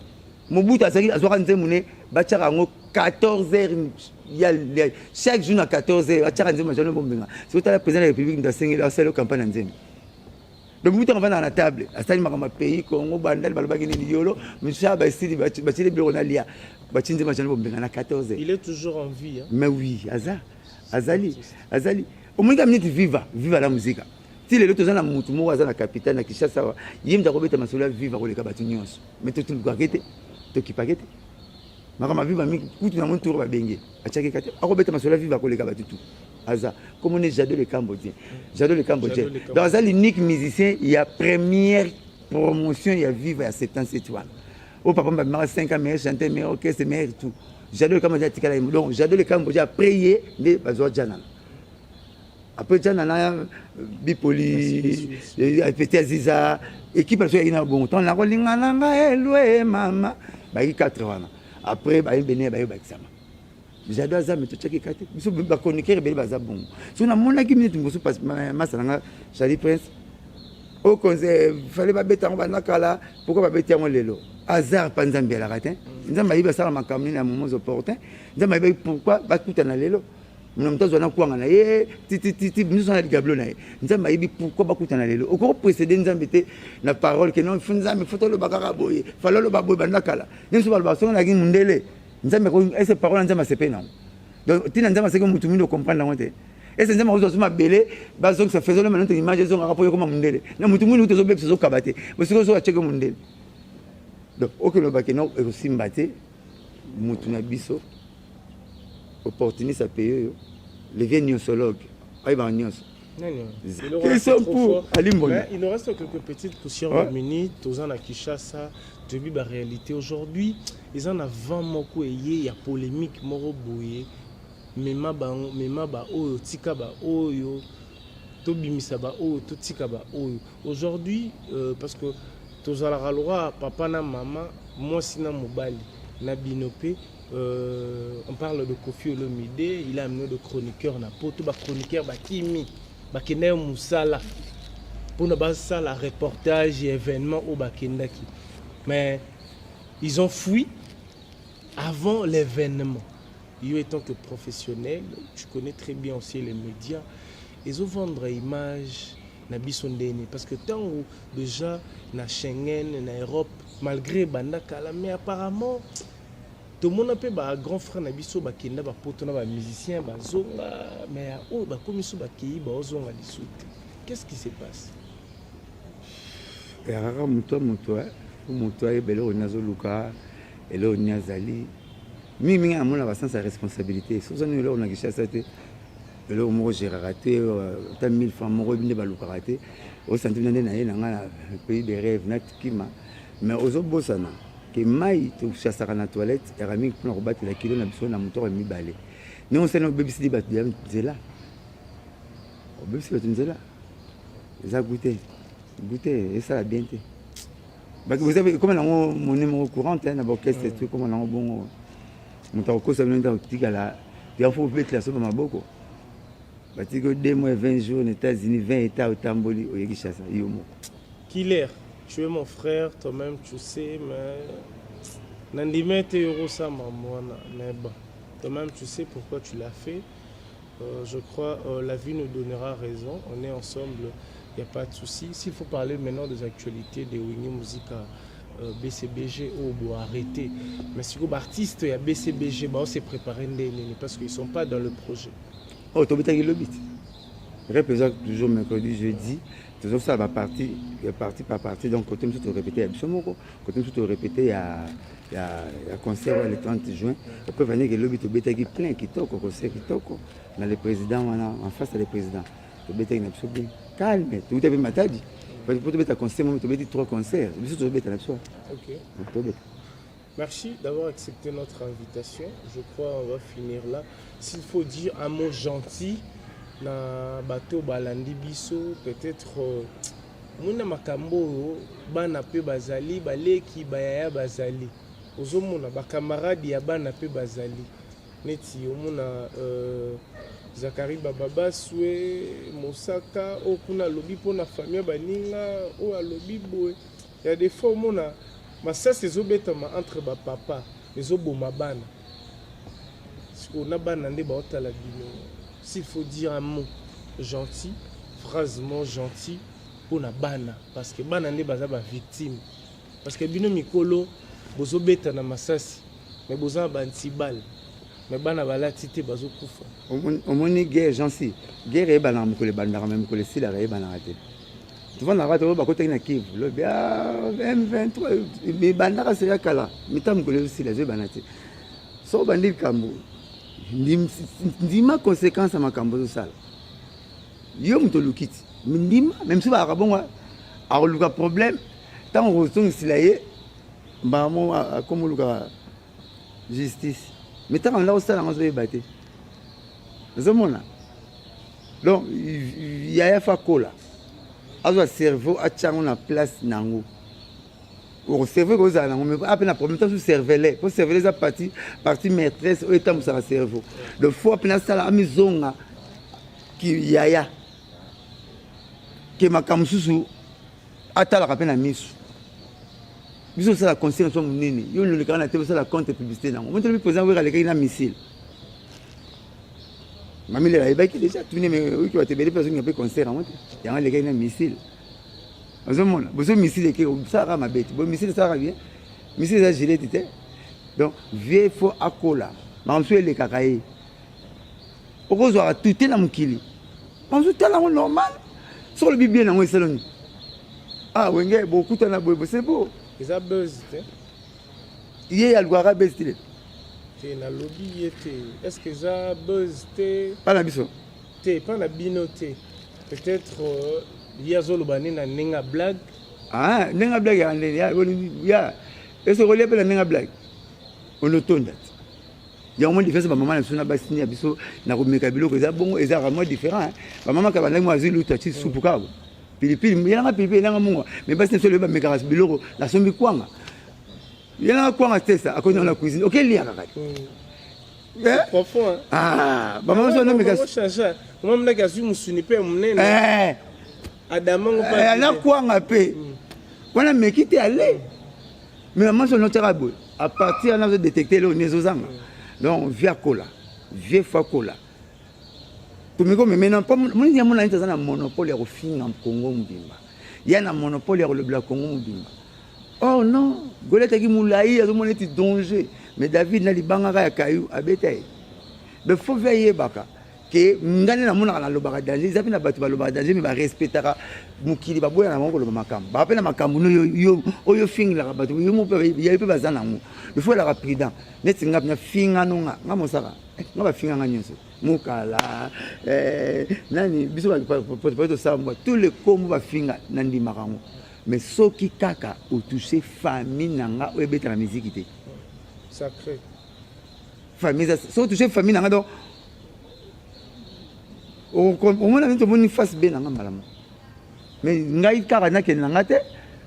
Mobutu azalaki azwaka nzembo ne batiaka yango 14 heures ya chaque jour na 14 heures batiaka nzembo ya Jano Bombenga. Soki otala président de la République moto asengeli asali campagne ya nzembo. Donc Mobutu avandaka na table asali makambo ya pays Congo bandali balobaki nini yolo misa basili batili biloko na lia batie nzembo ya Jano Bombenga na 14 heures. Il est toujours en vie hein? Mais oui, aza azali azali omoni kaka minute viva viva la musica. Ti lelo toza na mutu moko aza na capitale na Kinshasa awa, ye mutu akobeta masolo ya viva koleka batu nyonso. Mais tolukaka te, tokipaka te. Makambo ya viva mingi kutu na moni tour babenge atiaki kati akobeta masolo ya viva koleka batu tout. Aza comme on est Jado le Cambodgien. Jado le Cambodgien. Donc aza l'unique musicien ya première promotion ya viva ya 77 wana. Oyo papa babimaka 5 ans meilleur chanteur, meilleur orchestre, meilleur tout. Jado le Cambodgien atikala ye. Donc Jado le Cambodgien après ye nde bazwa Djanana. Après Djanana Bipoli Petit Aziza équipe na biso yaki na bongo ntango nakolinga na ngai elwe mama bayaki 4 wana après baye bene baye bakisama Jado aza me totyaki kate biso bachroniqueur ebele baza bongo so namonaki minute mosusu masa na nga Charlie Prince oyo konze fale babeta yango banda kala pourquoi babeti yango lelo hasard mpa Nzambe alaka te Nzambe ayebi asala makambo nini na moment opportun Nzambe ayebaki pourquoi bakutana lelo mona moto azwa na kwanga na ye titititi nyonso na ligablo na ye Nzambe ayebi pourquoi bakutana lelo okoki précéder Nzambe te na parole ke non fo Nzambe fo toloba kaka boye fale oloba boye banda kala nyonso baloba soki nalaki mondele Nzambe ese parole ya Nzambe asepe nango donc ntina Nzambe aseki motu mingi ocomprendre yango te ese Nzambe akozwa so mabele bazongisa faisons le notre image ezongaka mpo yokoma mondele na motu mwindu kutu ozobebisa ozokaba te bosikoyo ozoka tieke mondele donc okelobaki no ekosimba te motu na biso opportuniste ya pays oyo le vieux nyonsologue ayebaka nyonso. Question pour Ali Mbonda. Il nous reste quelques petites poussières de minutes. Toza na Kinshasa, toyebi ba réalité aujourd'hui. Eza na vent moko eye ya polémique moko boye. Mema bango, mema ba oyo, tika ba oyo, tobimisa ba oyo, totika ba oyo. Aujourd'hui, parce que tozalaka lokola papa na mama, mwasi na mobali na bino pe. On parle de Koffi Olomide, il a amené de chroniqueurs na poto, ba chroniqueurs ba kimi, ba kenda yo musala pona ba sala reportage et événement au ba kendaki. Mais ils ont fui avant l'événement. Yo étant que professionnel, tu connais très bien aussi les médias. Ils ont vendre image na biso ndeni parce que tant déjà na Schengen, na Europe, malgré banda kala, mais apparemment tomona mpe ba grand frère na biso bakenda bapoto na bamusicien bazonga, mais oyo bakomi so bakei baozonga lisusu te. Qu'est-ce qui se passe? Kaka moto moto moto ayeba eloko nini azoluka, eloko nini azali mingimingi namona basens ya responsabilité. Soki ozani eloko na Kinshasa te, eloko moko géraka te, ata 1000 francs moko oyebi nde balukaka te, osanti bina nde na ye na ngai na pays de rêve natikima. Mais ozobosana ke mai tochasaka na toilette yaka mingi mpona kobatela kilo na biso na motoko ya mibale. Ndenge osali obebisili bato ya nzela, obebisi bato nzela, eza goûte goûte esala bien te. Ekoma nango monnaie moko courante na baorchestre tu, ekoma nango bongo. Moto akokosa bino nde akotikala ya fo obetela so bamaboko batiki yo 2 mois 20 jours na États-Unis, 20 état otamboli oye Kinshasa yo moko. Killer, tu es mon frère, toi-même tu sais, mais nandimi te yokosamba mwana, mais bon, toi-même tu sais pourquoi tu l'as fait. Je crois la vie nous donnera raison, on est ensemble, il n'y a pas de souci. S'il faut parler maintenant des actualités de Wenge Musica BCBG oyo bo arrêté, mais sikoyo baartiste ya BCBG bao se préparer ndenge, parce qu'ils sont pas dans le projet. Oh, tobetaki lobi te, rep eza toujours mercredi, jeudi, tozosala bapartie partie par partie. Donc côté mosusu torépété ya biso moko, côté mosusu torépété ya concert oyo le 30 juin. Après vaneke lobi tobetaki plein kitoko, concert kitoko na le président wana, en face ya le président tobetaki na biso bien calme. Touta mpe Matadi po tobeta concert moko, tobeti trois concerts, biso tozobeta na biso. Tobeta. Merci d'avoir accepté notre invitation. Je crois on va finir là. S'il faut dire un mot gentil na bato balandi biso, peut-être mona makambo oyo bana mpe bazali, baleki bayaya bazali, ozomona bacamarade ya bana mpe bazali neti omona. Zacharie Bababaswe, Mosaka, oyo kuna alobi mpo na famille ya baninga, oyo alobi boye. Ya des fois omona masasi ezobetama entre ba papa, ezoboma bana. Sikoyo na bana nde baotala bino. S'il faut dire un mot gentil, phrase mot gentil mpo na bana, parce que bana nde baza ba victime. Parce que bino mikolo bozobeta na masasi, mais boza na ba anti-balles. Mais bana balati te bazokufa. Omoni guerre gentil, guerre eyebanaka mokolo ebandaka mais mokolo esilaka eyebanaka te. Tovandaka te oyo bakotaki na Kivu lobi ah, M23 ebandaka seri ya kala mita mokolo ezosila ezoyebana te. Soki obandi likambo ndima conséquence ya makambo ozosala. Yo moto oluki ti ndima mais mosusu balaka bongo akoluka problème ntango okozongisela ye mbala moko akoma oluka justice mais ntango anda kosala yango azoyeba te ozomona donc yaya fa kola azwa cerveau atya yango na place na yango cerveau ekozala nango mais ape na problème tasu cervele mpo cervele eza partie partie maîtresse oyo etambwisaka cerveau donc fo ape nasala amizonga ki yaya ke makambo mosusu atalaka mpe na misu biso osala conseil na biso monene yo olekaka na te osala contre publicité nango moto lobi président wera alekaki na missile mamilela ayebaki déjà tuni me oyoki bato ebele mpe azongi mpe concert yango te yango alekaki na missile ozomona bozo missile eke osalaka mabe te bo missile esalaka bien missile eza gilete te donc vie faut akola makambo mosusu elekaka ye okozwaka tute na mokili ozotala yango normal soki olobi bien yango esaloni ah wenge bokutana boye bose bo eza buzz te ye alukaka buzz te te nalobi ye te est ce que eza buzz te mpa na biso te mpa na bino te peut-être euh, ye azoloba nde na ndenge ya blague ah, ndenge ya blague ya ndenge ya ese okolia mpe na ndenge ya blague onotonda te yango mwa différence bamama na biso na basi ya biso na komeka biloko eza bongo ezalaka mwa différent bamama kaka bandaki mwa azwi lutu ati supu kaka pilipili yelanga pilipili elanga mungwa mais basi na biso lelo bamekaka biloko nasombi kwanga yelanga kwanga tesa akoti na cuisine okelia kaka te eh? Profond, hein? Ah, bamama biso banameka mama mnaki azwi mosuni mpe ya monene eh. adamango eh, na kwanga mpe mm. wana meki te ale mais mama biso notiaka boye à partir wana azo détecte eloko nini ezozanga donc vie akola vie fo akola tomeki omeme na mpo monini ya mona neti aza na monopole ya kofinga congo mobimba ya na monopole ya kolobela congo mobimba oh non goliath aki molai azomona neti danger mais david na libangaka ya kayu abeta ye mais fo vie ayebaka ke ngai nde namonaka nalobaka danger eza mpe na bato balobaka danger me barespectaka mokili baboya na bango koloba makambo baa mpe na makambo oyo ofingelaka bato yo mpe baza nango il faut elaka prudent neti nga mpenza fingano nga nga mosaka eh, nga bafinga nga nyonso mokala eh, nani biso po tosala mbwa tous les kombo bafinga nandimaka yango mais soki kaka otouche famille na nga oyo ebetaka miziki te sacré famille soki otouche famille na nga donc omona neti omoni face be na nga mbala moko mais ngai kaka nakende na nga te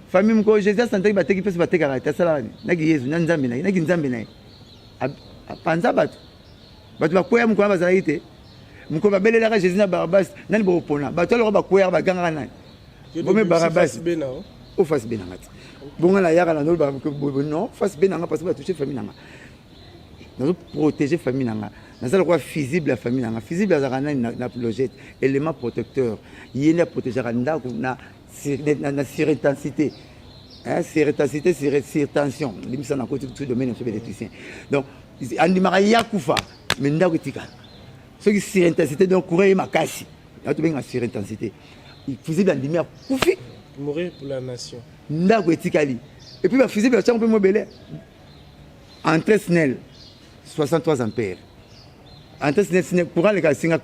famille moko jésus asantaki bateki mpesi batekaka te asalaka nini naki yesu na nzambe na ye naki nzambe na ye apanza bato bato bakweya mokolo bazalaki te mokolo babelelaka jésus na barabas nani bokopona bato aloko bakweyaka bagangaka nani bome barabas o face be na nga te bonga nayaka na noloba non face be na nga parce que batouche famille na nga nazo protéger famille na nga naza lokola fusible ya famille na nga fusible azalaka nani na, na logette élément protecteur ye nde aprotégeaka ndako na, na, na surintensité hein, surintensité sur, surtension limisa na koti tout domaine ya biso électricien donc andimaka ye akufa mais ndako etikala soki surintensité donc courant ye makasi yango tobengaka surintensité fusible andimi akufi mourir pour la nation ndako etikali et puis bafusible batiango mpe mobele Entrée SNEL 63 ampères. Entrée SNEL, SNEL courant leka singa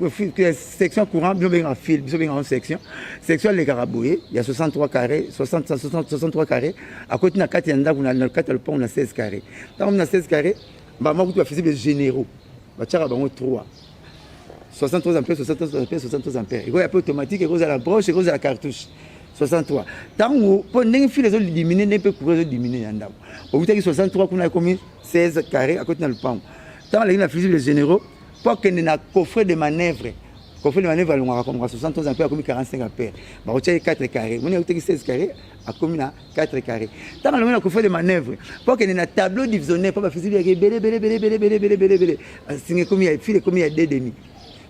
section courant bino benga fil biso benga section. Section leka boye il y a 63 carrés 60 60 63 carrés à côté na kati ya ndako na kati ya lopango na 16 carrés. Tango na 16 carrés ba makutu ba fusible généraux. Ba tiaka bango 3. 63 ampères 63 ampères 63 ampères ekoya mpe automatique ekozala broche ekozala cartouche 63 ntango mpo ndenge file ezodimine ndenge mpe courant ezodimine na ndako owutaki 63 kuna ekomi 16 carré akoti na lopango ntango aleki na fusible généraux Mpo akende na coffret de manœuvre, coffret de manœuvre alongwaka komaka 71 ampere, akomi 45 ampere, bakotia ye 4 carré. Moni akutaki 16 carré, akomi na 4 carré. Ntango alongwi na coffret de manœuvre mpo akende na tableau divisionnaire, mpo bafusible yaka ebele ebele ebele ebele ebele ebele ebele ebele, singa ekomi ya fil, ekomi ya 2 demi,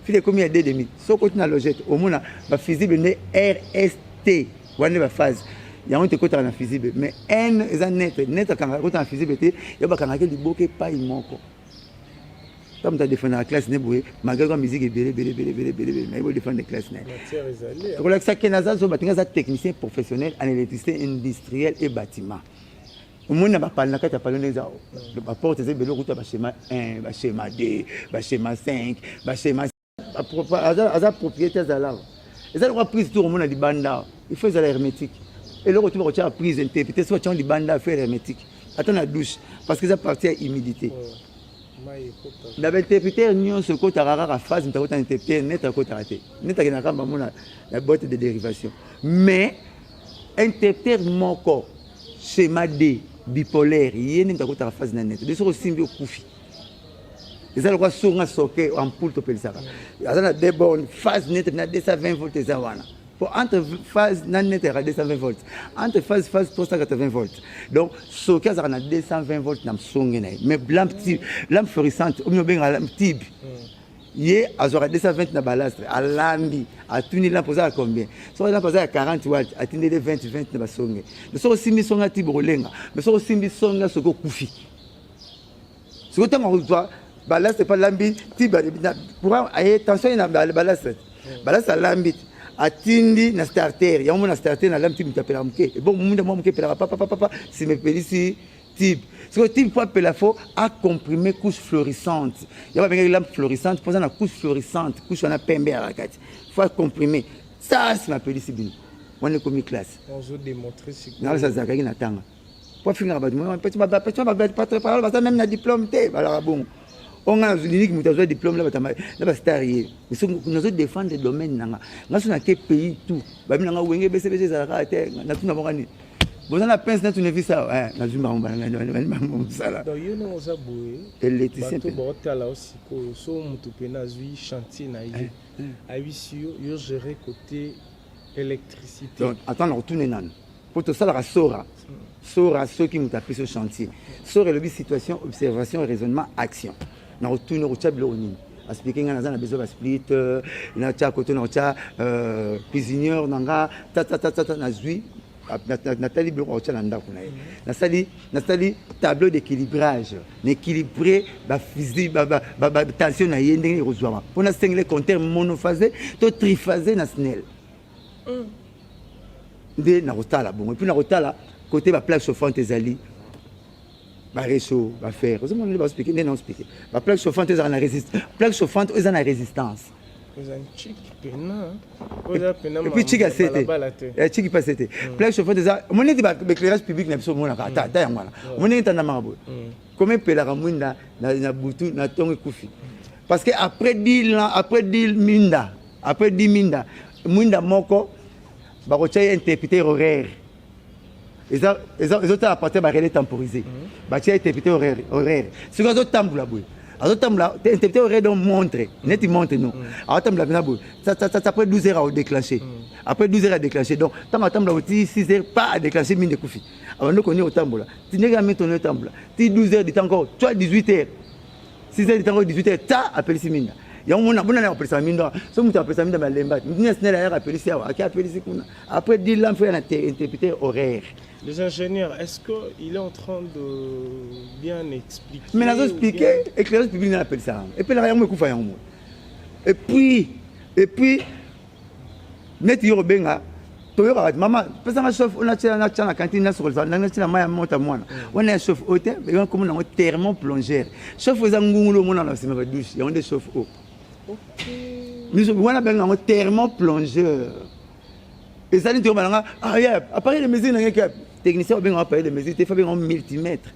fil ekomi ya 2 demi. Soki okoti na logette, omona bafusible nde RST wana nde baphase yango te ekotaka na fusible, mais N eza neutre. Neutre akangaka, ekota na fusible te. Yo bakangaki liboke epai moko. Ntango moto adefendaka classe ne boye, malgré kwa musique ebele ebele ebele ebele ebele ebele, nayebi odefendre classe na ye, tokolakisa ke naza zoba te. Nga aza technicien professionnel en électricité industrielle et bâtiment. Omoni na bapale, na kati ya pale ndenge eza, baporte eza ebele, okuta baschéma 1, baschéma 2, baschéma 5, baschéma. Aza propriété, azala awa, eza lokola prise tour. Omona libanda, il faut ezala hermétique. Eloko tu bakotia prise interprète, soki batiango libanda, faut hermétique, ata na douche, parce que eza partie ya humidité. Na bainterrupteur nyonso ekotaka kaka phase. Moto akota interrupteur, neutre akotaka te. Neutre akendaka bango na boîte de dérivation. Mais interrupteur moko, schéma D bipolaire, ye nde moto akotaka phase na neutre. De soki osimbi, okufi. Eza lokola songa soke ampoule topelisaka, aza na deux bornes, phase, neutre, na 220 volt. Eza wana po entre phase na neutre yaka 220 volt, entre phase, phase 380 volt. Donc soki azalaka na 220 volt na msonge na ye, mais lampe tube, lampe fluorescente omi obengaka lampe tube, ye azwaka 220 na balastre. Alambi, atuni lampe oza ya combien. Soki lampe aza ya 40 watt, atindeli 20 20 na basonge. Mais soki osimbi songe ya tube, okolenga. Mais soki osimbi songe, soki okufi. Soki ntango akozwa balastre mpe alambi tube, courant aye, tension ye na balastre, balastre alambi te, atindi na starter yango. Mona starter na lampe tube, moto apelaka moke, ebongo mwinda mwa moke epelaka papapapapa, nsima epelisi tube. Sikoyo tube mpo apela, faut acomprime couche fluorescente. Yango babengaki lampe fluorescente mpo aza na couche fluorescente, couche wana pembe yaka kati. Faut acomprime sa, nsima apelisi bino. Wana ekomi classe. Nalasa azalakaki na tanga po afingaka bato, baza même na diplôme te, balaka bongo. O nga naliniki moto azwa diplôme na bastar, ye nazo défendre domaine na nga. Nga so nake pays tout, babi nanga wenge besebese ezalaka te. Natuna bango nini, boza na pince na tournevis awa? Nazwi bango bango mosala. Yo ndenge oza boye, électricien. Bato baotala o sikoyo, so moto mpena azwi chantier na ye, ayebisi yo, yo gérer côté électricité. Donc attends, na kotune nanu po tosalaka sora. Sora, soki moto apesi yo chantier, sora elobi situation, observation, raisonnement, action. Na kotuna kotya biloko nini, explique ngai: naza na besoin basplit, natya kote, na kotya cuisinière na nga, tatatatata. Nazwi, natali biloko akotya na ndako na ye, nasali tableau d'équilibrage, na équilibré batension na ye ndenge ekozwama mpo nasengele compteur monophasé to triphasé na SNEL. Nde nakotala bongo. Et puis nakotala côté baplaque chauffante ezali, baréchaud, bafer. Ozomona nde baexplique, nde naexplique baplaque chauffante ezalaka na résistance, plaque chauffante oyo eza na résistance. Et puis tchik ase te, tchik mpe ase te. Plaque chauffante eza, omoni neti baéclairage public na biso, omonaka ata ata yango wana. Omoni ndenge etandamaka boye, koma epelaka mwinda na butu, na ntongo ekufi, parce que après 10 ans, après 10 minda, après 10 minda, mwinda moko bakotia ye interrupteur horaire. Ezotala partir barelais temporisé, batia interrupteur horaire. Soki azotambola boye, azotambola interrupteur horaire, donc montre, neti montre no, azotambola mpena boye, après 12 heures aodéclenché, après 12 heures adéclenché. Donc ntango atambola oti 6 heures pas, adéclenché, minde ekufi. Abandi koni otambola ti ndenge ya mitono, otambola ti 12 heures du temps, encore toi 18 heures, 6 heures du temps, encore 18 heures, ta apelisi minda yango. Mona bona apelisa minda. So moto apelisa minda, malemba ntina ayaka, apelisi awa, ake apelisi kuna. Après 10 lampes ya na interrupteur horaire. Les ingénieurs, est-ce qu'il est en train de bien expliquer? Mais nazo expliquer éclairage public na apelisa yango, epelaka yango, ekufa yango mo. Et puis neti yo kobenga, toyokaka mama pesanga chauffe, natya na cantine, nasokolisa, natia na mai ya mota. Mwana wana ya chauffe oyo te, komona yango thermo plongeur. Chauffe eza ngungulu, omona na nsima badouche, yango nde chauffe eau wana, benga yango thermo plongeur. Ezali nti obalanga ah yeah, appareil de mesure nange ke technicien obenga appareil de mesure te, fa benga multimètre.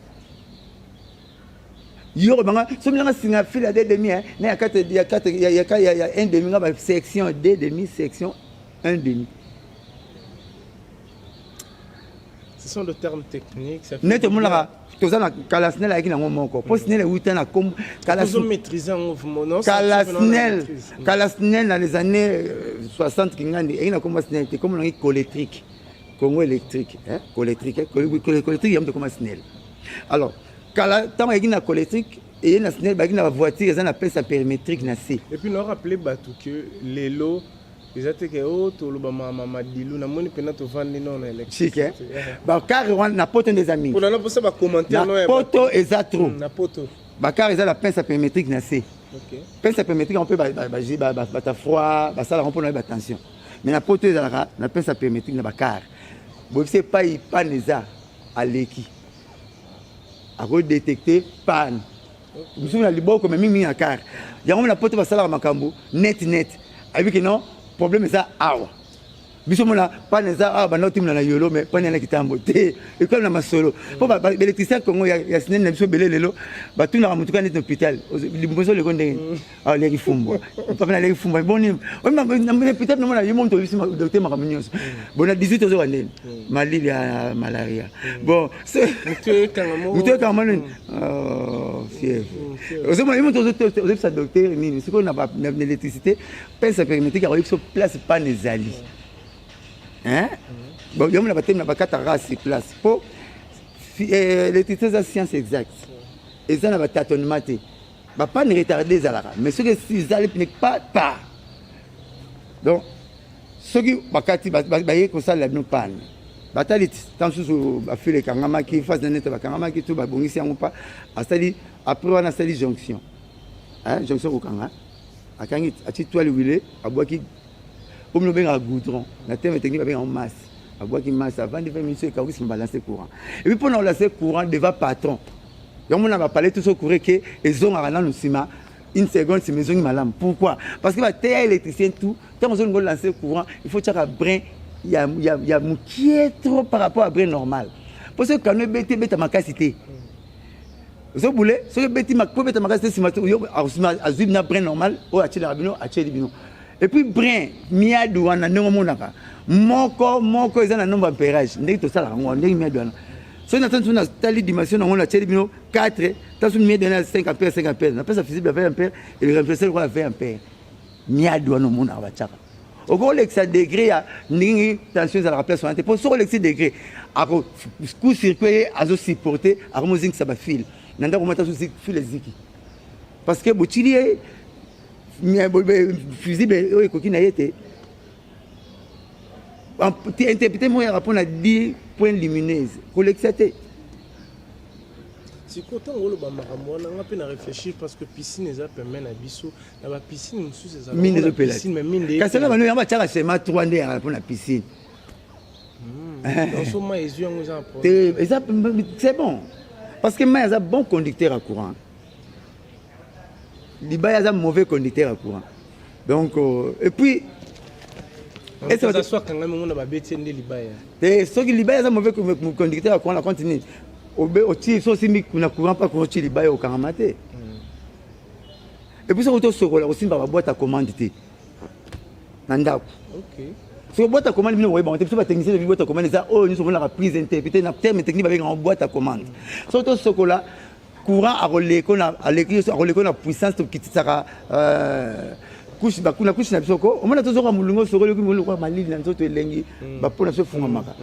Yo kobanga soki nanga singa fil ya deux demi na ya 4, ya 4, ya 1 demi, nga ba section 2 demi, section 1 demi. Ce sont des termes techniques. Ça fait neti omonaka toza na kala SNEL ayaki nango moko mpo SNEL euta na kombo kala SNEL. Kala SNEL na les années 60, kingandi eyaki na kombo SNEL te, kombo nangi Colectrique, Congo électrique, Colectrique, Colectrique yango tokoma SNEL. Alors kala ntango ayaki na Colectrique, eye na SNEL, bayaki na bavoiture eza na pince ampèremétrique na se. Et puis na rappeler bato que lelo eza te ke o toloba madilu, namoni mpena tovandi no na électricité bacar wana na poto nde eza mingi. Mpona naposa bacommentaire. Na poto eza trop. Na poto. Bacar eza na pince ampèremétrique na se. Pince ampèremétrique yango mpe bata froid basalaka mpona oyeba tension, mais na poto ezalaka na pince ampèremétrique na bacar. Boyebisi epai panne eza, aleki akodétecter panne mosusu na liboko, mais mingimingi na car yango. Na poto basalaka makambo net net, ayebi ke non, problème eza awa. Biso mona panne eza awa, banda otimela na yolo, mais panne yana kitambo te, ekomi na masolo mpo baélectricien Congo ya SNEL na biso ebele lelo batunaka motu kaka neti na hôpital: limboso oleko ndenge aleki fumbwa, papa naleki fumbwa boni hôpital, namona ye moto oyebisi docteur makambo nyonso. Bon, na 18 ozoka ndeni malili ya malaria, bon, motu ekanga nini, fièvre, ozomona ye moto ozobisa docteur nini. Sikoyo na électricité, pince ampèremétrique akoyebi biso place panne ezali. Bon, yango na batemi na bakataka sur place mpo électricité eza science exacte, eza na batâtonnement te. Bapanne retardé ezalaka, mais soki ezali pene pas par donc soki bakati baye kosalela bino panne, batali ntan mosusu bafil ekangamaki, phase na nete bakangamaki to babongisi yango mpa asali. Après wana asali jonction, jonction kokanga, akangi, atie toile huilée, abwaki oyo bino obengaka goudron, na terme technique babengaka masse. Abwaki masse, avandi 20 minutes, ekauki, nsima balancer courant. Et puis mpona kolancer courant devant patron yango, mona bapale tout so courant ke ezongaka nanu nsima une seconde, nsima ezongi malamu. Pourquoi? Parce que bateya électricien tout, ntango ozolinga olancer courant, il faut tiaka brin ya mokie trop par rapport à brin normal, mpo soki kano ebeti, ebeta makasi te. Ozobule soki ebeti po ebeta makasi te, nsima azwi na brin normal oyo atielaka bino, atieli bino. Et puis brin miadu wana, ndenge omonaka moko moko eza na nombre ampérage, ndenge tosalaka yango, ndenge miadu wana, soki na tanso natali dimension nango, natieli bino 4 taso miadu wana 5 ampère, 5 ampère, napesa fusible ya 20 ampère, eremplace lokola 20 ampère. Miadu wana omonaka batiaka, okolekisa degré ya ndenge tension ezalaka place wana te, mpo soki olekisi degré, ako court circuit ye, azosupporte, akomozingisa bafil na ndako mata, fil eziki parce que botili ye fusible oyo ekoki na ye te. Interprété moko yaka mpona 10 point lumineuse, kolekisa te. Sikoyo ntango oloba makambo wana, nga mpe na réfléchir, parce que piscine eza pembe na biso, na bapiscine mosusu ezala minde ezopela, kasi na bano yango batiaka schéma 3 nde yaka mpona piscine. So mai ezwi yango, eza te, eza c'est bon, parce que mai aza bon conducteur à courant, libaya aza mauvais conducteur à courant. Donc et puis so akangami ngo na babeti nde libaya. Te, soki libaya aza mauvais conducteur à courant, na continue otie so osimbi na courant, mpa courant otie libaya, okangama te. Et puis soki tosokola, kosimba baboîte ya commande te na ndako. Soki boîte ya commande, bino boyebanga te, biso batechnicien toyebi boîte ya commande eza oyo nyonso omonaka prise interprété, na terme technique babengaka boîte ya commande. Soki tosokola, courant akoleko na puissance, tokitisaka couche na couche na biso ko omona tozoka molungo, sokoli oki malili na nzoto, elengi bapo na biso efungamaka.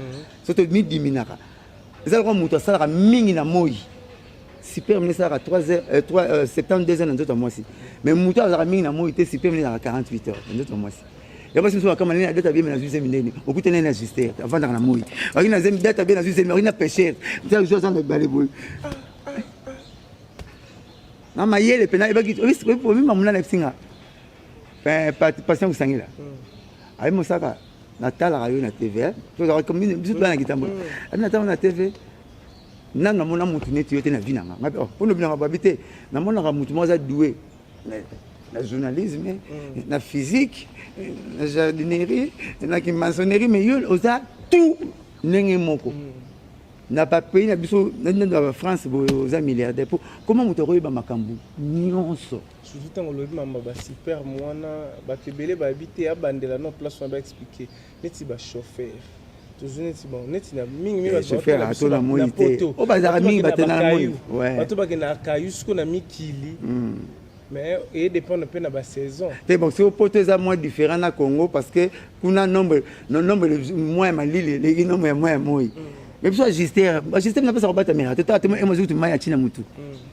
So tomidiminaka, eza lokola moto asalaka mingi na moi, sperme esalaka 3 heures, 3, 72 heures na nzoto ya mwasi, mais moto azalaka mingi na moi te, sperme ezalaka 48 heures na nzoto ya mwasi. Ya basi mosusu bakama nini, date abiyeme nazwi zemi ndeni, okutani na juster avandaka na moi, aki na zemi, date abiye nazwi zemi, aki na pêcheur aza na ebale boye na mayele mpena ebaki obima monana ebisinga patient kosangela ayi mosaka. Natalaka yo na TV, biso toza na kitambo, abi natalaka na TV, nanu namona mutu neti yo te na vie nanga. Mpona obinanga babi te, namonaka mutu moko aza doué na journalisme, na physique, na jardinerie, na kimaçonnerie, mais yo oza tout ndenge moko. Na bapays na biso, na bafrance boye, oza milliardaire po comment moto akoyeba makambo nyonso? Surtout ntango olobi mamba basperme wana, bato ebele bayebi te. Abandela no place wana, baexpliquer neti bachauffeur. Tozwi neti, bon, neti na mingi mingi. Eh, chauffeur ato na moi te, oyo bazalaka mingi batenda na moi. Bato bakendaka kayu siko na mikili, mais eye dépendre mpe na basaison. Te, bon, soki poto eza moins différent na Congo, parce que kuna nombre mois ya malili eleki nombre ya mois ya moi. Mais biso ajuster, ajuster napesa kobatamela te. Tala te, emozi kutu mai ya ntina motu.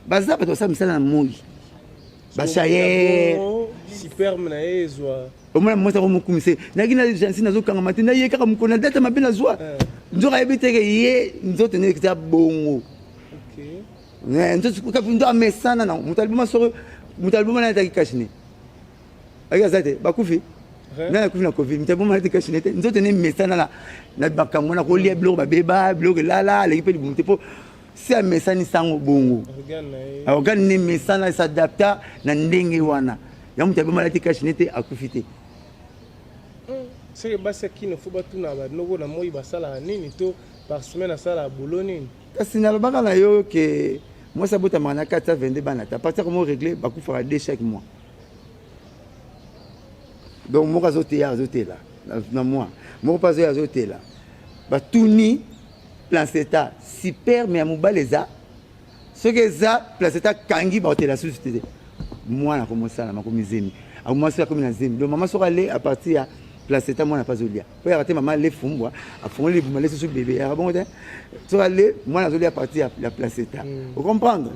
Baza bato basala misala na moi, bachayer. Sperme na ye ezwa. Omona mwasi ako mokumisa, nayaki na jansi, nazokangama te, naye kaka mokolo na date mabe nazwa. Nzoka ayebi teke ye nzoto nde eza bongo. Nzoto amesana na moto aliboma. Soko moto aliboma, nani ataki cache-nez? Ayaki aza te, bakufi. Nani akufi na Covid? Moto aliboma nati cache-nez te. Nzoto nde mesana na makambo na kolia biloko babeba, biloko elala, aleki mpe libumu te, mpo si amesani sango bongo, organe ne mesana, es'adapta na ndenge wana. Ya moto aboma alati cache-nez te, akufi te. Seke basi ya kino fo batuna banoko na moi basalaka nini, to par semaine asalaka boulot nini? Kasi nalobaka na yo ke mwasi abotamaka na 422 bana te. À partir komo régler, bakufaka de chaque mois. Donc moko azoteya, azotela na mois moko, mpe azoya, azotela. Batuni placenta, sperme ya mobali eza, soki eza placenta kangi, bakotela susu te. Mwana akomosala makomi zemi, mwasi akomi na zemi. Donc mama soki ale à partir ya placenta, mwana mpe azolia, po yaka te. Mama ale fumbwa, afongoli libuma, ale susu bébé, yaka bongo te. Soki ale, mwana azolia à partir ya placenta. Ocomprendre?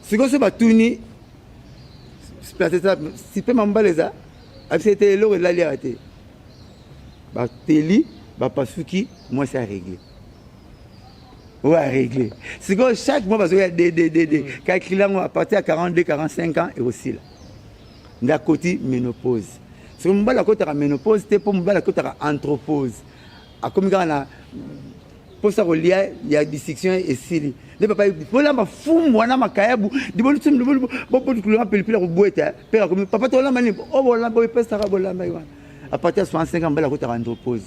Sikoyo so batuni placenta, sperme ya mobali eza, abisa ete eloko elali yaka te. Bateli, bapasuki, mwasi aréglé, oyo aréglé. Sikoyo chaque mois bazoya d d d d, calcule yango à partir ya 42, 45 ans ekosila, nde akoti ménopause. Soki mobali akotaka ménopause te, mpo mobali akotaka andropause, akomi kaka na mposa kolia ya dissection esili. Nde papa bolamba fumbwa na makayabu, libolukulanga pilipili ya kobweta mpe akomi papa tolamba nini? O bolamba oyo epesaka, bolamba wana. À partir ya 65 ans, mobali akotaka andropause,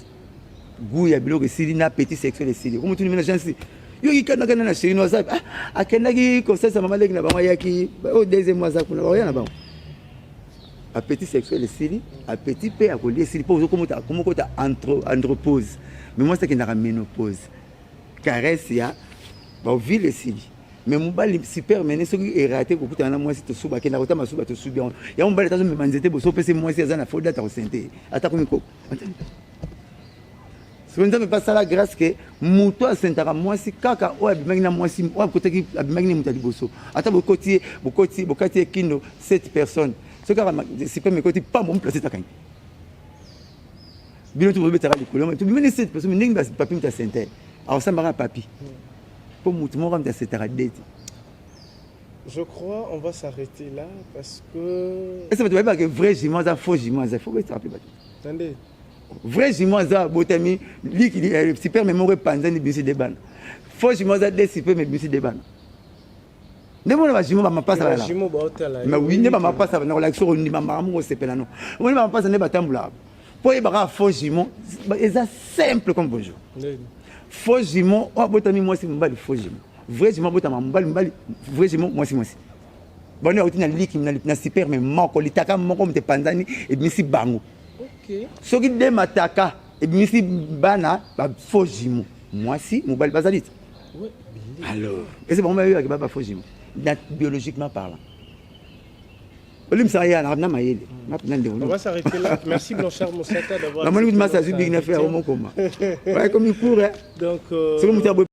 goût ya biloko esili na appétit sexuel esili. Okomotuni mina jansi yoki kandakanda na chéri no aza akendaki kosalisa mama leki na bango, ayaki oyo deuxième mois, aza kuna, bakoya na bango. Appétit sexuel esili, appétit mpe akolia esili, mpo ozokomokota andropause. Mais mwasi akendaka ménopause, caresse ya baovile esili. Mais mobali, sperme ne soki eraté kokutana na mwasi, tosuba, akenda kota masuba, tosubi yango. Yango mobali atazomema nzete boso, opesi mwasi aza na faux date, akosente ata komi koko. Soki Nzambe mpe asala grâce ke moto asentaka mwasi kaka oyo abimaki na mwasi oyo akotaki, abimaki ne moto ya liboso, ata bokoti ye, bokoti, bokati ye kindo 7 personnes, soki kaka sperme ekoti, pam, bomoplace etakangi bino to bobetaka likolo, tobimani 7 personnes. Ndenge papi moto asente, akosambaka papi, mpo motu moko moto asetaka de te. Je crois on va s'arrêter là parce que. Est-ce que tu vois que vrai jumeau aza, faux jumeau aza? Faut que tu rappelles bato. Attendez. Vrai jumeau aza abotami liki sperme moko epanzani, bimisi de bana. Faux jumeau aza de sperme ebimisi de bana. Nde mona bajumeau bamapasa. Bajumeau baotala. Mais oui, nde bamapasa na kolakisa, kondima makambo kosepela no. Omoni bamapasa nde batambolaka, mpo oyebaka faux jumeau eza simple comme bonjour. Faux jumeau oyo abotami mwasi mobali, faux jumeau. Vrai jumeau abotama mobali mobali, vrai jumeau mwasi mwasi. Bano auti na liki na sperme moko, litaka moko moto epanzani, ebimisi bango. Soki de mataka ebimisi bana bafaux jumeau, mwasi mobali bazali te. Alors ese bango bayebaki ba bafaux jumeau na biologiquement parlant, olimbisaka ye na mayele na ndeko. On va s'arrêter là. Merci Blanchard Mosaka d'avoir. Namoni kuti masi azwi bigi na fe yango mokoma komi cour. Donc soki moto.